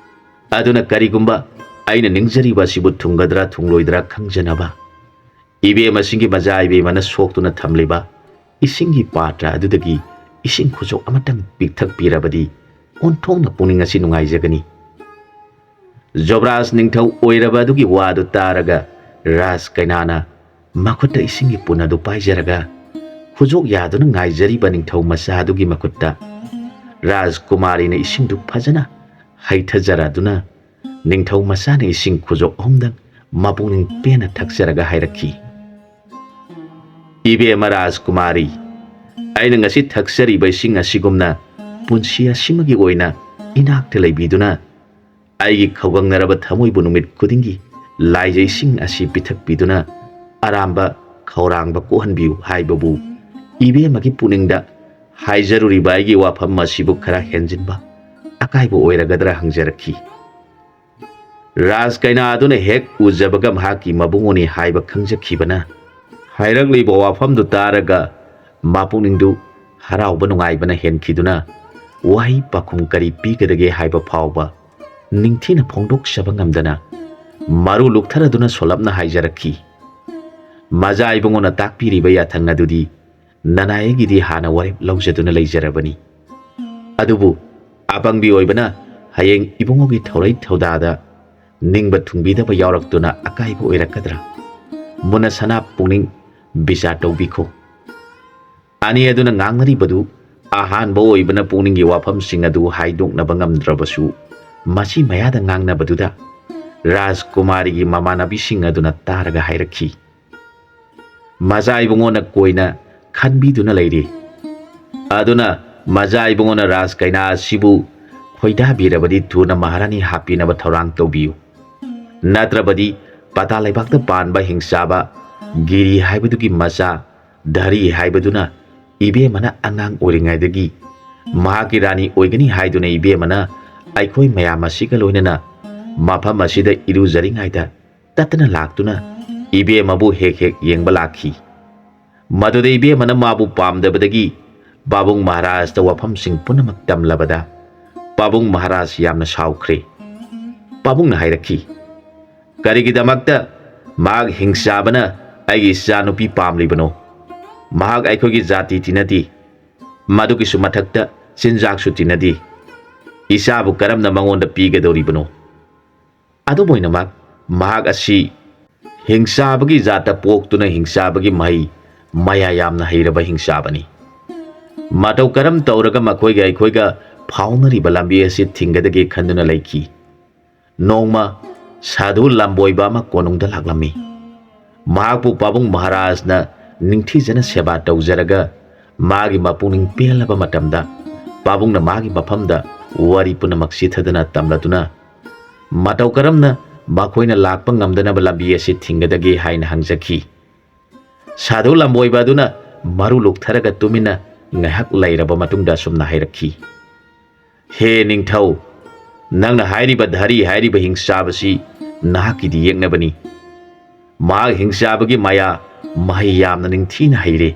ꯑꯗꯨꯅ ꯀꯔꯤꯒꯨꯝꯕ ꯑꯩꯅ ꯅꯤꯡꯖꯔꯤꯕ ꯑꯁꯤꯕꯨ ꯊꯨꯡꯒꯗ꯭ꯔꯥ ꯊꯨꯡꯂꯣꯏꯗ꯭ꯔꯥ ꯈꯪꯖꯅꯕ ꯏꯕꯦꯝꯃꯁꯤꯡꯒꯤ ꯃꯆꯥ ꯏꯕꯦꯝꯃꯅ ꯁꯣꯛꯇꯨꯅ ꯊꯝꯂꯤꯕ ꯏꯁꯤꯡꯒꯤ ꯄꯥꯇ꯭ꯔ ꯑꯗꯨꯗꯒꯤ ꯏꯁꯤꯡ ꯈꯨꯖꯣꯞ ꯑꯃꯇꯪ ꯄꯤꯛꯊꯛꯄꯤꯔꯕꯗꯤ ꯑꯣꯟꯊꯣꯛꯅ ꯄꯨꯛꯅꯤꯡ ꯑꯁꯤ ꯅꯨꯡꯉꯥꯏꯖꯒꯅꯤ꯫" ꯖꯣꯕ꯭ꯔꯥꯖ ꯅꯤꯡꯊꯧ ꯑꯣꯏꯔꯕ ꯑꯗꯨꯒꯤ ꯋꯥꯗꯨ ꯇꯥꯔꯒ ꯔꯥꯖ ꯀꯩꯅꯥꯅ ꯃꯈꯨꯠꯇ ꯏꯁꯤꯡꯒꯤ ꯄꯨꯟ ꯑꯗꯨ ꯄꯥꯏꯖꯔꯒ ꯈꯨꯖꯣꯛ ꯌꯥꯗꯨꯅ ꯉꯥꯏꯖꯔꯤꯕ ꯅꯤꯡꯊꯧ ꯃꯆꯥ ꯑꯗꯨꯒꯤ ꯃꯈꯨꯠꯇ ꯔꯥꯖꯀꯨꯃꯥꯔꯤꯅ ꯏꯁꯤꯡꯗꯨ ꯐꯖꯅ ꯍꯩꯊꯖꯔꯗꯨꯅ ꯅꯤꯡꯊꯧ ꯃꯆꯥꯅ ꯏꯁꯤꯡ ꯈꯨꯖꯣꯛ ꯑꯍꯨꯝꯗꯪ ꯃꯄꯨꯛꯅꯤꯡ ꯄꯦꯟꯅ ꯊꯛꯆꯔꯒ ꯍꯥꯏꯔꯛꯈꯤ, "ꯏꯕꯦꯝꯃ ꯔꯥꯖꯀꯨꯃꯥꯔꯤ, ꯑꯩꯅ ꯉꯁꯤ ꯊꯛꯆꯔꯤꯕ ꯏꯁꯤꯡ ꯑꯁꯤꯒꯨꯝꯅ ꯄꯨꯟꯁꯤ ꯑꯁꯤꯃꯒꯤ ꯑꯣꯏꯅ ꯏꯅꯥꯛꯇ ꯂꯩꯕꯤꯗꯨꯅ ꯑꯩꯒꯤ ꯈꯧꯒꯪꯅꯔꯕ ꯊꯃꯣꯏꯕꯨ ꯅꯨꯃꯤꯠ ꯈꯨꯗꯤꯡꯒꯤ ꯂꯥꯏꯖꯩꯁꯤꯡ ꯑꯁꯤ ꯄꯤꯊꯛꯄꯤꯗꯨꯅ ꯑꯔꯥꯝꯕ ꯈꯧꯔꯥꯡꯕ ꯀꯣꯛꯍꯟꯕꯤꯌꯨ ꯍꯥꯏꯕꯕꯨ ꯏꯕꯦꯝꯃꯒꯤ ꯄꯨꯛꯅꯤꯡꯗ ꯍꯥꯏꯖꯔꯨꯔꯤꯕ ꯑꯩꯒꯤ ꯋꯥꯐꯝ ꯑꯁꯤꯕꯨ ꯈꯔ ꯍꯦꯟꯖꯤꯟꯕ ꯑꯀꯥꯏꯕ ꯑꯣꯏꯔꯒꯗ꯭ꯔꯥ?" ꯍꯪꯖꯔꯛꯈꯤ꯫ ꯔꯥꯖ ꯀꯩꯅꯥ ꯑꯗꯨꯅ ꯍꯦꯛ ꯎꯖꯕꯒ ꯃꯍꯥꯛꯀꯤ ꯃꯕꯨꯡꯉꯣꯅꯤ ꯍꯥꯏꯕ ꯈꯪꯖꯈꯤꯕꯅ, ꯍꯥꯏꯔꯛꯂꯤꯕ ꯋꯥꯐꯝꯗꯨ ꯇꯥꯔꯒ ꯃꯄꯨꯛꯅꯤꯡꯗꯨ ꯍꯔꯥꯎꯕ ꯅꯨꯡꯉꯥꯏꯕꯅ ꯍꯦꯟꯈꯤꯗꯨꯅ, ꯋꯥꯍꯩ ꯄꯥꯈꯨꯝ ꯀꯔꯤ ꯄꯤꯒꯗꯒꯦ ꯍꯥꯏꯕ ꯐꯥꯎꯕ ꯅꯤꯡꯊꯤꯅ ꯐꯣꯡꯗꯣꯛꯆꯕ ꯉꯝꯗꯅ, ꯃꯔꯨ ꯂꯨꯛꯊꯔꯗꯨꯅ ꯁꯣꯂꯞꯅ ꯍꯥꯏꯖꯔꯛꯈꯤ, "ꯃꯖꯥ ꯏꯕꯨꯡꯉꯣꯅ ꯇꯥꯛꯄꯤꯔꯤꯕ ꯌꯥꯊꯪ ꯑꯗꯨꯗꯤ ꯅꯅꯥꯏꯒꯤꯗꯤ ꯍꯥꯟꯅ ꯋꯥꯔꯦꯞ ꯂꯧꯖꯗꯨꯅ ꯂꯩꯖꯔꯕꯅꯤ꯫ ꯑꯗꯨꯕꯨ ꯑꯄꯪꯕꯤ ꯑꯣꯏꯕꯅ ꯍꯌꯦꯡ ꯏꯕꯨꯡꯉꯣꯒꯤ ꯊꯧꯔꯩ ꯊꯧꯗꯥꯗ ꯅꯤꯡꯕ ꯊꯨꯡꯕꯤꯗꯕ ꯌꯥꯎꯔꯛꯇꯨꯅ ꯑꯀꯥꯏꯕ ꯑꯣꯏꯔꯛꯀꯗ꯭ꯔꯥ? ꯃꯨꯟꯅ ꯁꯅꯥ ꯄꯨꯛꯅꯤꯡ ꯕꯤꯆꯥꯔ ꯇꯧꯕꯤꯈꯣ꯫" ꯑꯅꯤ ꯑꯗꯨꯅ ꯉꯥꯡꯅꯔꯤꯕꯗꯨ ꯑꯍꯥꯟꯕ ꯑꯣꯏꯕꯅ ꯄꯨꯛꯅꯤꯡꯒꯤ ꯋꯥꯐꯝꯁꯤꯡ ꯑꯗꯨ ꯍꯥꯏꯗꯣꯛꯅꯕ ꯉꯝꯗ꯭ꯔꯕꯁꯨ, ꯃꯁꯤ ꯃꯌꯥꯗ ꯉꯥꯡꯅꯕꯗꯨꯗ ꯔꯥꯖꯀꯨꯃꯥꯔꯤꯒꯤ ꯃꯃꯥꯟꯅꯕꯤꯁꯤꯡ ꯑꯗꯨꯅ ꯇꯥꯔꯒ ꯍꯥꯏꯔꯛꯈꯤ, "ꯃꯖꯥ ꯏꯕꯨꯡꯉꯣꯅ ꯀꯣꯏꯅ ꯈꯟꯕꯤꯗꯨꯅ ꯂꯩꯔꯤ꯫ ꯑꯗꯨꯅ ꯃꯖꯥ ꯏꯕꯨꯡꯉꯣꯅ ꯔꯥꯖ ꯀꯩꯅꯥ ꯑꯁꯤꯕꯨ ꯈꯣꯏꯗꯥꯕꯤꯔꯕꯗꯤ ꯊꯨꯅ ꯃꯍꯥꯔꯥꯅꯤ ꯍꯥꯞꯄꯤꯅꯕ ꯊꯧꯔꯥꯡ ꯇꯧꯕꯤꯌꯨ꯫ ꯅꯠꯇ꯭ꯔꯕꯗꯤ ꯄꯇꯥ ꯂꯩꯕꯥꯛꯇ ꯄꯥꯟꯕ ꯍꯤꯡꯆꯥꯕ ꯒꯤꯔꯤ ꯍꯥꯏꯕꯗꯨꯒꯤ ꯃꯆꯥ ꯙꯔꯤ ꯍꯥꯏꯕꯗꯨꯅ ꯏꯕꯦꯝꯃꯅ ꯑꯉꯥꯡ ꯑꯣꯏꯔꯤꯉꯩꯗꯒꯤ ꯃꯍꯥꯛꯀꯤ ꯔꯥꯅꯤ ꯑꯣꯏꯒꯅꯤ ꯍꯥꯏꯗꯨꯅ ꯏꯕꯦꯝꯃꯅ ꯑꯩꯈꯣꯏ ꯃꯌꯥꯝ ꯑꯁꯤꯒ ꯂꯣꯏꯅꯅ ꯃꯐꯝ ꯑꯁꯤꯗ ꯏꯔꯨꯖꯔꯤꯉꯩꯗ ꯇꯠꯇꯅ ꯂꯥꯛꯇꯨꯅ ꯏꯕꯦꯝꯃꯕꯨ ꯍꯦꯛ ꯍꯦꯛ ꯌꯦꯡꯕ ꯂꯥꯛꯈꯤ꯫ ꯃꯗꯨꯗ ꯏꯕꯦꯝꯃꯅ ꯃꯥꯕꯨ ꯄꯥꯝꯗꯕꯗꯒꯤ ꯄꯥꯕꯨꯡ ꯃꯍꯥꯔꯥꯖꯇ ꯋꯥꯐꯝꯁꯤꯡ ꯄꯨꯝꯅꯃꯛ ꯇꯝꯂꯕꯗ ꯄꯥꯕꯨꯡ ꯃꯍꯥꯔꯥꯖ ꯌꯥꯝꯅ ꯁꯥꯎꯈ꯭ꯔꯦ꯫ ꯄꯥꯕꯨꯡꯅ ꯍꯥꯏꯔꯛꯈꯤ, "ꯀꯔꯤꯒꯤꯗꯃꯛꯇ ꯃꯍꯥꯛ ꯍꯤꯡꯆꯥꯕꯅ ꯑꯩꯒꯤ ꯏꯆꯥꯅꯨꯄꯤ ꯄꯥꯝꯂꯤꯕꯅꯣ? ꯃꯍꯥꯛ ꯑꯩꯈꯣꯏꯒꯤ ꯖꯥꯇꯤ ꯇꯤꯟꯅꯗꯦ꯫ ꯃꯗꯨꯒꯤꯁꯨ ꯃꯊꯛꯇ ꯆꯤꯟꯖꯥꯛꯁꯨ ꯇꯤꯟꯅꯗꯦ꯫ ꯏꯆꯥꯕꯨ ꯀꯔꯝꯅ ꯃꯉꯣꯟꯗ ꯄꯤꯒꯗꯧꯔꯤꯕꯅꯣ? ꯑꯗꯨꯝ ꯑꯣꯏꯅꯃꯛ, ꯃꯍꯥꯛ ꯑꯁꯤ ꯍꯤꯡꯆꯥꯕꯒꯤ ꯖꯥꯠꯇ ꯄꯣꯛꯇꯨꯅ ꯍꯤꯡꯆꯥꯕꯒꯤ ꯃꯍꯩ ꯃꯌꯥ ꯌꯥꯝꯅ ꯍꯩꯔꯕ ꯍꯤꯡꯆꯥꯕꯅꯤ꯫ ꯃꯇꯧ ꯀꯔꯝ ꯇꯧꯔꯒ ꯃꯈꯣꯏꯒ ꯑꯩꯈꯣꯏꯒ ꯐꯥꯎꯅꯔꯤꯕ ꯂꯝꯕꯤ ꯑꯁꯤ ꯊꯤꯡꯒꯗꯒꯦ ꯈꯟꯗꯨꯅ ꯂꯩꯈꯤ꯫ ꯅꯣꯡꯃ ꯁꯥꯙꯨ ꯂꯝꯕꯣꯏꯕ ꯑꯃ ꯀꯣꯅꯨꯡꯗ ꯂꯥꯛꯂꯝꯃꯤ꯫ ꯃꯍꯥꯛꯄꯨ ꯄꯥꯕꯨꯡ ꯃꯍꯥꯔꯥꯖꯅ ꯅꯤꯡꯊꯤꯖꯅ ꯁꯦꯕꯥ ꯇꯧꯖꯔꯒ ꯃꯥꯒꯤ ꯃꯄꯨꯛꯅꯤꯡ ꯄꯦꯜꯂꯕ ꯃꯇꯝꯗ ꯄꯥꯕꯨꯡꯅ ꯃꯥꯒꯤ ꯃꯐꯝꯗ ꯋꯥꯔꯤ ꯄꯨꯝꯅꯃꯛ ꯆꯤꯊꯗꯅ ꯇꯝꯂꯗꯨꯅ ꯃꯇꯧ ꯀꯔꯝꯅ ꯃꯈꯣꯏꯅ ꯂꯥꯛꯄ ꯉꯝꯗꯅꯕ ꯂꯝꯕꯤ ꯑꯁꯤ ꯊꯤꯡꯒꯗꯒꯦ ꯍꯥꯏꯅ ꯍꯪꯖꯈꯤ꯫ ꯁꯥꯙꯨ ꯂꯝꯕꯣꯏꯕ ꯑꯗꯨꯅ ꯃꯔꯨ ꯂꯨꯛꯊꯔꯒ ꯇꯨꯃꯤꯟꯅ ꯉꯥꯏꯍꯥꯛ ꯂꯩꯔꯕ ꯃꯇꯨꯡꯗ ꯑꯁꯨꯝꯅ ꯍꯥꯏꯔꯛꯈꯤ, "ꯍꯦ ꯅꯤꯡꯊꯧ, ꯅꯪꯅ ꯍꯥꯏꯔꯤꯕ ꯙꯔꯤ ꯍꯥꯏꯔꯤꯕ ꯍꯤꯡꯆꯥꯕꯁꯤ ꯅꯍꯥꯛꯀꯤꯗꯤ ꯌꯦꯛꯅꯕꯅꯤ꯫ ꯃꯍꯥꯛ ꯍꯤꯡꯆꯥꯕꯒꯤ ꯃꯌꯥ ꯃꯍꯩ ꯌꯥꯝꯅ ꯅꯤꯡꯊꯤꯅ ꯍꯩꯔꯦ꯫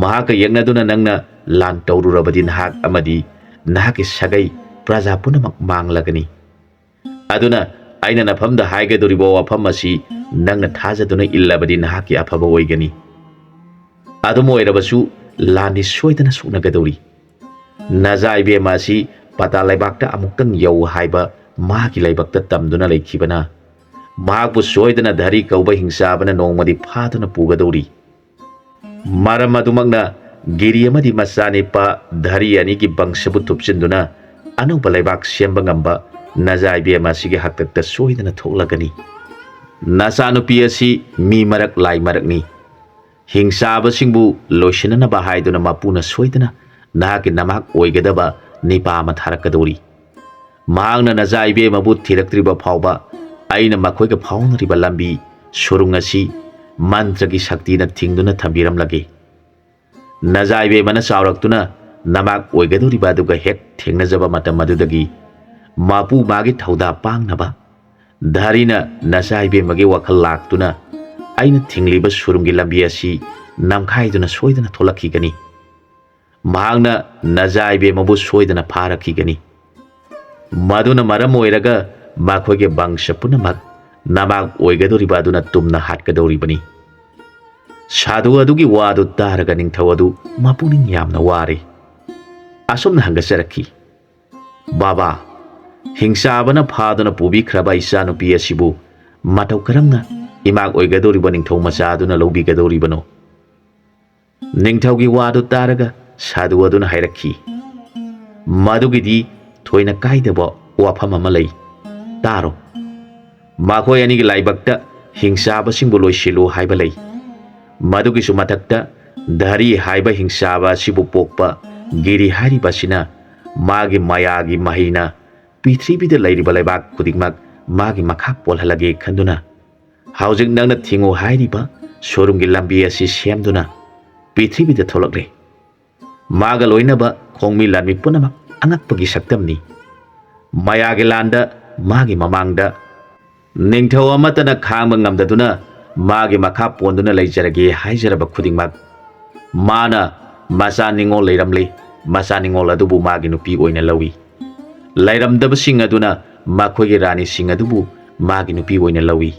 ꯃꯍꯥꯛꯀ ꯌꯦꯛꯅꯗꯨꯅ ꯅꯪꯅ ꯂꯥꯟ ꯇꯧꯔꯨꯔꯕꯗꯤ ꯅꯍꯥꯛ ꯑꯃꯗꯤ ꯅꯍꯥꯛꯀꯤ ꯁꯥꯒꯩ ꯄ꯭ꯔꯖꯥ ꯄꯨꯝꯅꯃꯛ ꯃꯥꯡꯂꯒꯅꯤ꯫ ꯑꯗꯨꯅ ꯑꯩꯅ ꯅꯐꯝꯗ ꯍꯥꯏꯒꯗꯧꯔꯤꯕ ꯋꯥꯐꯝ ꯑꯁꯤ ꯅꯪꯅ ꯊꯥꯖꯗꯨꯅ ꯏꯜꯂꯕꯗꯤ ꯅꯍꯥꯛꯀꯤ ꯑꯐꯕ ꯑꯣꯏꯒꯅꯤ꯫ ꯑꯗꯨꯝ ꯑꯣꯏꯔꯕꯁꯨ ꯂꯥꯟꯗꯤ ꯁꯣꯏꯗꯅ ꯁꯣꯛꯅꯒꯗꯧꯔꯤ꯫ ꯅꯖꯥ ꯏꯕꯦꯝꯃ ꯑꯁꯤ ꯄꯇꯥ ꯂꯩꯕꯥꯛꯇ ꯑꯃꯨꯛꯇꯪ ꯌꯧ ꯍꯥꯏꯕ ꯃꯍꯥꯛꯀꯤ ꯂꯥꯏꯕꯛꯇ ꯇꯝꯗꯨꯅ ꯂꯩꯈꯤꯕꯅ ꯃꯍꯥꯛꯄꯨ ꯁꯣꯏꯗꯅ ꯙꯔꯤ ꯀꯧꯕ ꯍꯤꯡꯆꯥꯕꯅ ꯅꯣꯡꯃꯗꯤ ꯐꯥꯗꯨꯅ ꯄꯨꯒꯗꯧꯔꯤ꯫ ꯃꯔꯝ ꯑꯗꯨꯃꯛꯅ ꯒꯤꯔꯤ ꯑꯃꯗꯤ ꯃꯆꯥꯅꯤꯄꯥ ꯙꯔꯤ ꯑꯅꯤꯒꯤ ꯕꯪꯁꯕꯨ ꯊꯨꯞꯆꯤꯟꯗꯨꯅ ꯑꯅꯧꯕ ꯂꯩꯕꯥꯛ ꯁꯦꯝꯕ ꯉꯝꯕ ꯅꯖꯥ ꯏꯕꯦꯝꯃ ꯑꯁꯤꯒꯤ ꯍꯥꯛꯇꯛꯇ ꯁꯣꯏꯗꯅ ꯊꯣꯛꯂꯒꯅꯤ꯫ ꯅꯆꯥꯅꯨꯄꯤ ꯑꯁꯤ ꯃꯤ ꯃꯔꯛ ꯂꯥꯏ ꯃꯔꯛꯅꯤ꯫ ꯍꯤꯡꯆꯥꯕꯁꯤꯡꯕꯨ ꯂꯣꯏꯁꯤꯟꯅꯅꯕ ꯍꯥꯏꯗꯨꯅ ꯃꯄꯨꯅ ꯁꯣꯏꯗꯅ ꯅꯍꯥꯛꯀꯤ ꯅꯃꯥꯛ ꯑꯣꯏꯒꯗꯕ ꯅꯤꯄꯥ ꯑꯃ ꯊꯥꯔꯛꯀꯗꯧꯔꯤ꯫ ꯃꯍꯥꯛꯅ ꯅꯖꯥ ꯏꯕꯦꯝꯃꯕꯨ ꯊꯤꯔꯛꯇ꯭ꯔꯤꯕ ꯐꯥꯎꯕ ꯑꯩꯅ ꯃꯈꯣꯏꯒ ꯐꯥꯎꯅꯔꯤꯕ ꯂꯝꯕꯤ ꯁꯨꯔꯨꯡ ꯑꯁꯤ ꯃꯟꯇ꯭ꯔꯒꯤ ꯁꯛꯇꯤꯅ ꯊꯤꯡꯗꯨꯅ ꯊꯝꯕꯤꯔꯝꯂꯒꯦ꯫ ꯅꯖꯥ ꯏꯕꯦꯝꯃꯅ ꯆꯥꯎꯔꯛꯇꯨꯅ ꯅꯃꯥꯛ ꯑꯣꯏꯒꯗꯧꯔꯤꯕ ꯑꯗꯨꯒ ꯍꯦꯛ ꯊꯦꯡꯅꯖꯕ ꯃꯇꯝ ꯑꯗꯨꯗꯒꯤ ꯃꯄꯨ ꯃꯥꯒꯤ ꯊꯧꯗꯥ ꯄꯥꯡꯅꯕ ꯙꯔꯤꯅ ꯅꯆꯥ ꯏꯕꯦꯝꯃꯒꯤ ꯋꯥꯈꯜ ꯂꯥꯛꯇꯨꯅ ꯑꯩꯅ ꯊꯤꯡꯂꯤꯕ ꯁꯨꯔꯨꯡꯒꯤ ꯂꯝꯕꯤ ꯑꯁꯤ ꯅꯝꯈꯥꯏꯗꯨꯅ ꯁꯣꯏꯗꯅ ꯊꯣꯛꯂꯛꯈꯤꯒꯅꯤ꯫ ꯃꯍꯥꯛꯅ ꯅꯖꯥ ꯏꯕꯦꯝꯃꯕꯨ ꯁꯣꯏꯗꯅ ꯐꯥꯔꯛꯈꯤꯒꯅꯤ꯫ ꯃꯗꯨꯅ ꯃꯔꯝ ꯑꯣꯏꯔꯒ ꯃꯈꯣꯏꯒꯤ ꯕꯪꯁ ꯄꯨꯝꯅꯃꯛ ꯅꯃꯥꯛ ꯑꯣꯏꯒꯗꯧꯔꯤꯕ ꯑꯗꯨꯅ ꯇꯨꯝꯅ ꯍꯥꯠꯀꯗꯧꯔꯤꯕꯅꯤ꯫ ꯁꯥꯗꯨ ꯑꯗꯨꯒꯤ ꯋꯥꯗꯨ ꯇꯥꯔꯒ ꯅꯤꯡꯊꯧ ꯑꯗꯨ ꯃꯄꯨꯛꯅꯤꯡ ꯌꯥꯝꯅ ꯋꯥꯔꯦ꯫ ꯑꯁꯨꯝꯅ ꯍꯪꯒꯠꯆꯔꯛꯈꯤ, "ꯕꯥꯕꯥ, ꯍꯤꯡꯆꯥꯕꯅ ꯐꯥꯗꯨꯅ ꯄꯨꯕꯤꯈ꯭ꯔꯕ ꯏꯆꯥꯅꯨꯄꯤ ꯑꯁꯤꯕꯨ ꯃꯇꯧ ꯀꯔꯝꯅ ꯏꯃꯥꯛ ꯑꯣꯏꯒꯗꯧꯔꯤꯕ ꯅꯤꯡꯊꯧ ꯃꯆꯥ ꯑꯗꯨꯅ ꯂꯧꯕꯤꯒꯗꯧꯔꯤꯕꯅꯣ?" ꯅꯤꯡꯊꯧꯒꯤ ꯋꯥꯗꯨ ꯇꯥꯔꯒ ꯁꯥꯗꯨ ꯑꯗꯨꯅ ꯍꯥꯏꯔꯛꯈꯤ, "ꯃꯗꯨꯒꯤꯗꯤ ꯊꯣꯏꯅ ꯀꯥꯏꯗꯕ ꯋꯥꯐꯝ ꯑꯃ ꯂꯩ꯫ ꯇꯥꯔꯣ꯫ ꯃꯈꯣꯏ ꯑꯅꯤꯒꯤ ꯂꯥꯏꯕꯛꯇ ꯍꯤꯡꯆꯥꯕꯁꯤꯡꯕꯨ ꯂꯣꯏꯁꯤꯜꯂꯨ ꯍꯥꯏꯕ ꯂꯩ꯫ ꯃꯗꯨꯒꯤꯁꯨ ꯃꯊꯛꯇ ꯙꯔꯤ ꯍꯥꯏꯕ ꯍꯤꯡꯆꯥꯕ ꯑꯁꯤꯕꯨ ꯄꯣꯛꯄ ꯒꯤꯔꯤ ꯍꯥꯏꯔꯤꯕ ꯑꯁꯤꯅ ꯃꯥꯒꯤ ꯃꯌꯥꯒꯤ ꯃꯍꯩꯅ ꯄ꯭ꯔꯤꯊꯤꯕꯤꯗ ꯂꯩꯔꯤꯕ ꯂꯩꯕꯥꯛ ꯈꯨꯗꯤꯡꯃꯛ ꯃꯥꯒꯤ ꯃꯈꯥ ꯄꯣꯜꯍꯜꯂꯒꯦ ꯈꯟꯗꯨꯅ ꯍꯧꯖꯤꯛ ꯅꯪꯅ ꯊꯤꯡꯉꯨ ꯍꯥꯏꯔꯤꯕ ꯁꯣꯔꯨꯝꯒꯤ ꯂꯝꯕꯤ ꯑꯁꯤ ꯁꯦꯝꯗꯨꯅ ꯄ꯭ꯔꯤꯊꯤꯕꯤꯗ ꯊꯣꯛꯂꯛꯂꯦ꯫ ꯃꯥꯒ ꯂꯣꯏꯅꯕ ꯈꯣꯡꯃꯤ ꯂꯥꯟꯃꯤ ꯄꯨꯝꯅꯃꯛ ꯑꯉꯛꯄꯒꯤ ꯁꯛꯇꯝꯅꯤ꯫ ꯃꯌꯥꯒꯤ ꯂꯥꯟꯗ ꯃꯥꯒꯤ ꯃꯃꯥꯡꯗ ꯅꯤꯡꯊꯧ ꯑꯃꯠꯇꯅ ꯈꯥꯡꯕ ꯉꯝꯗꯗꯨꯅ ꯃꯥꯒꯤ ꯃꯈꯥ ꯄꯣꯟꯗꯨꯅ ꯂꯩꯖꯔꯒꯦ ꯍꯥꯏꯖꯔꯕ ꯈꯨꯗꯤꯡꯃꯛ, ꯃꯥꯅ ꯃꯆꯥ ꯅꯤꯉꯣꯜ ꯂꯩꯔꯝꯂꯤ꯫ ꯃꯆꯥ ꯅꯤꯉꯣꯜ ꯑꯗꯨꯕꯨ ꯃꯥꯒꯤ ꯅꯨꯄꯤ ꯑꯣꯏꯅ ꯂꯧꯏ꯫ ꯂꯩꯔꯝꯗꯕꯁꯤꯡ ꯑꯗꯨꯅ ꯃꯈꯣꯏꯒꯤ ꯔꯥꯅꯤꯁꯤꯡ ꯑꯗꯨꯕꯨ ꯃꯥꯒꯤ ꯅꯨꯄꯤ ꯑꯣꯏꯅ ꯂꯧꯏ꯫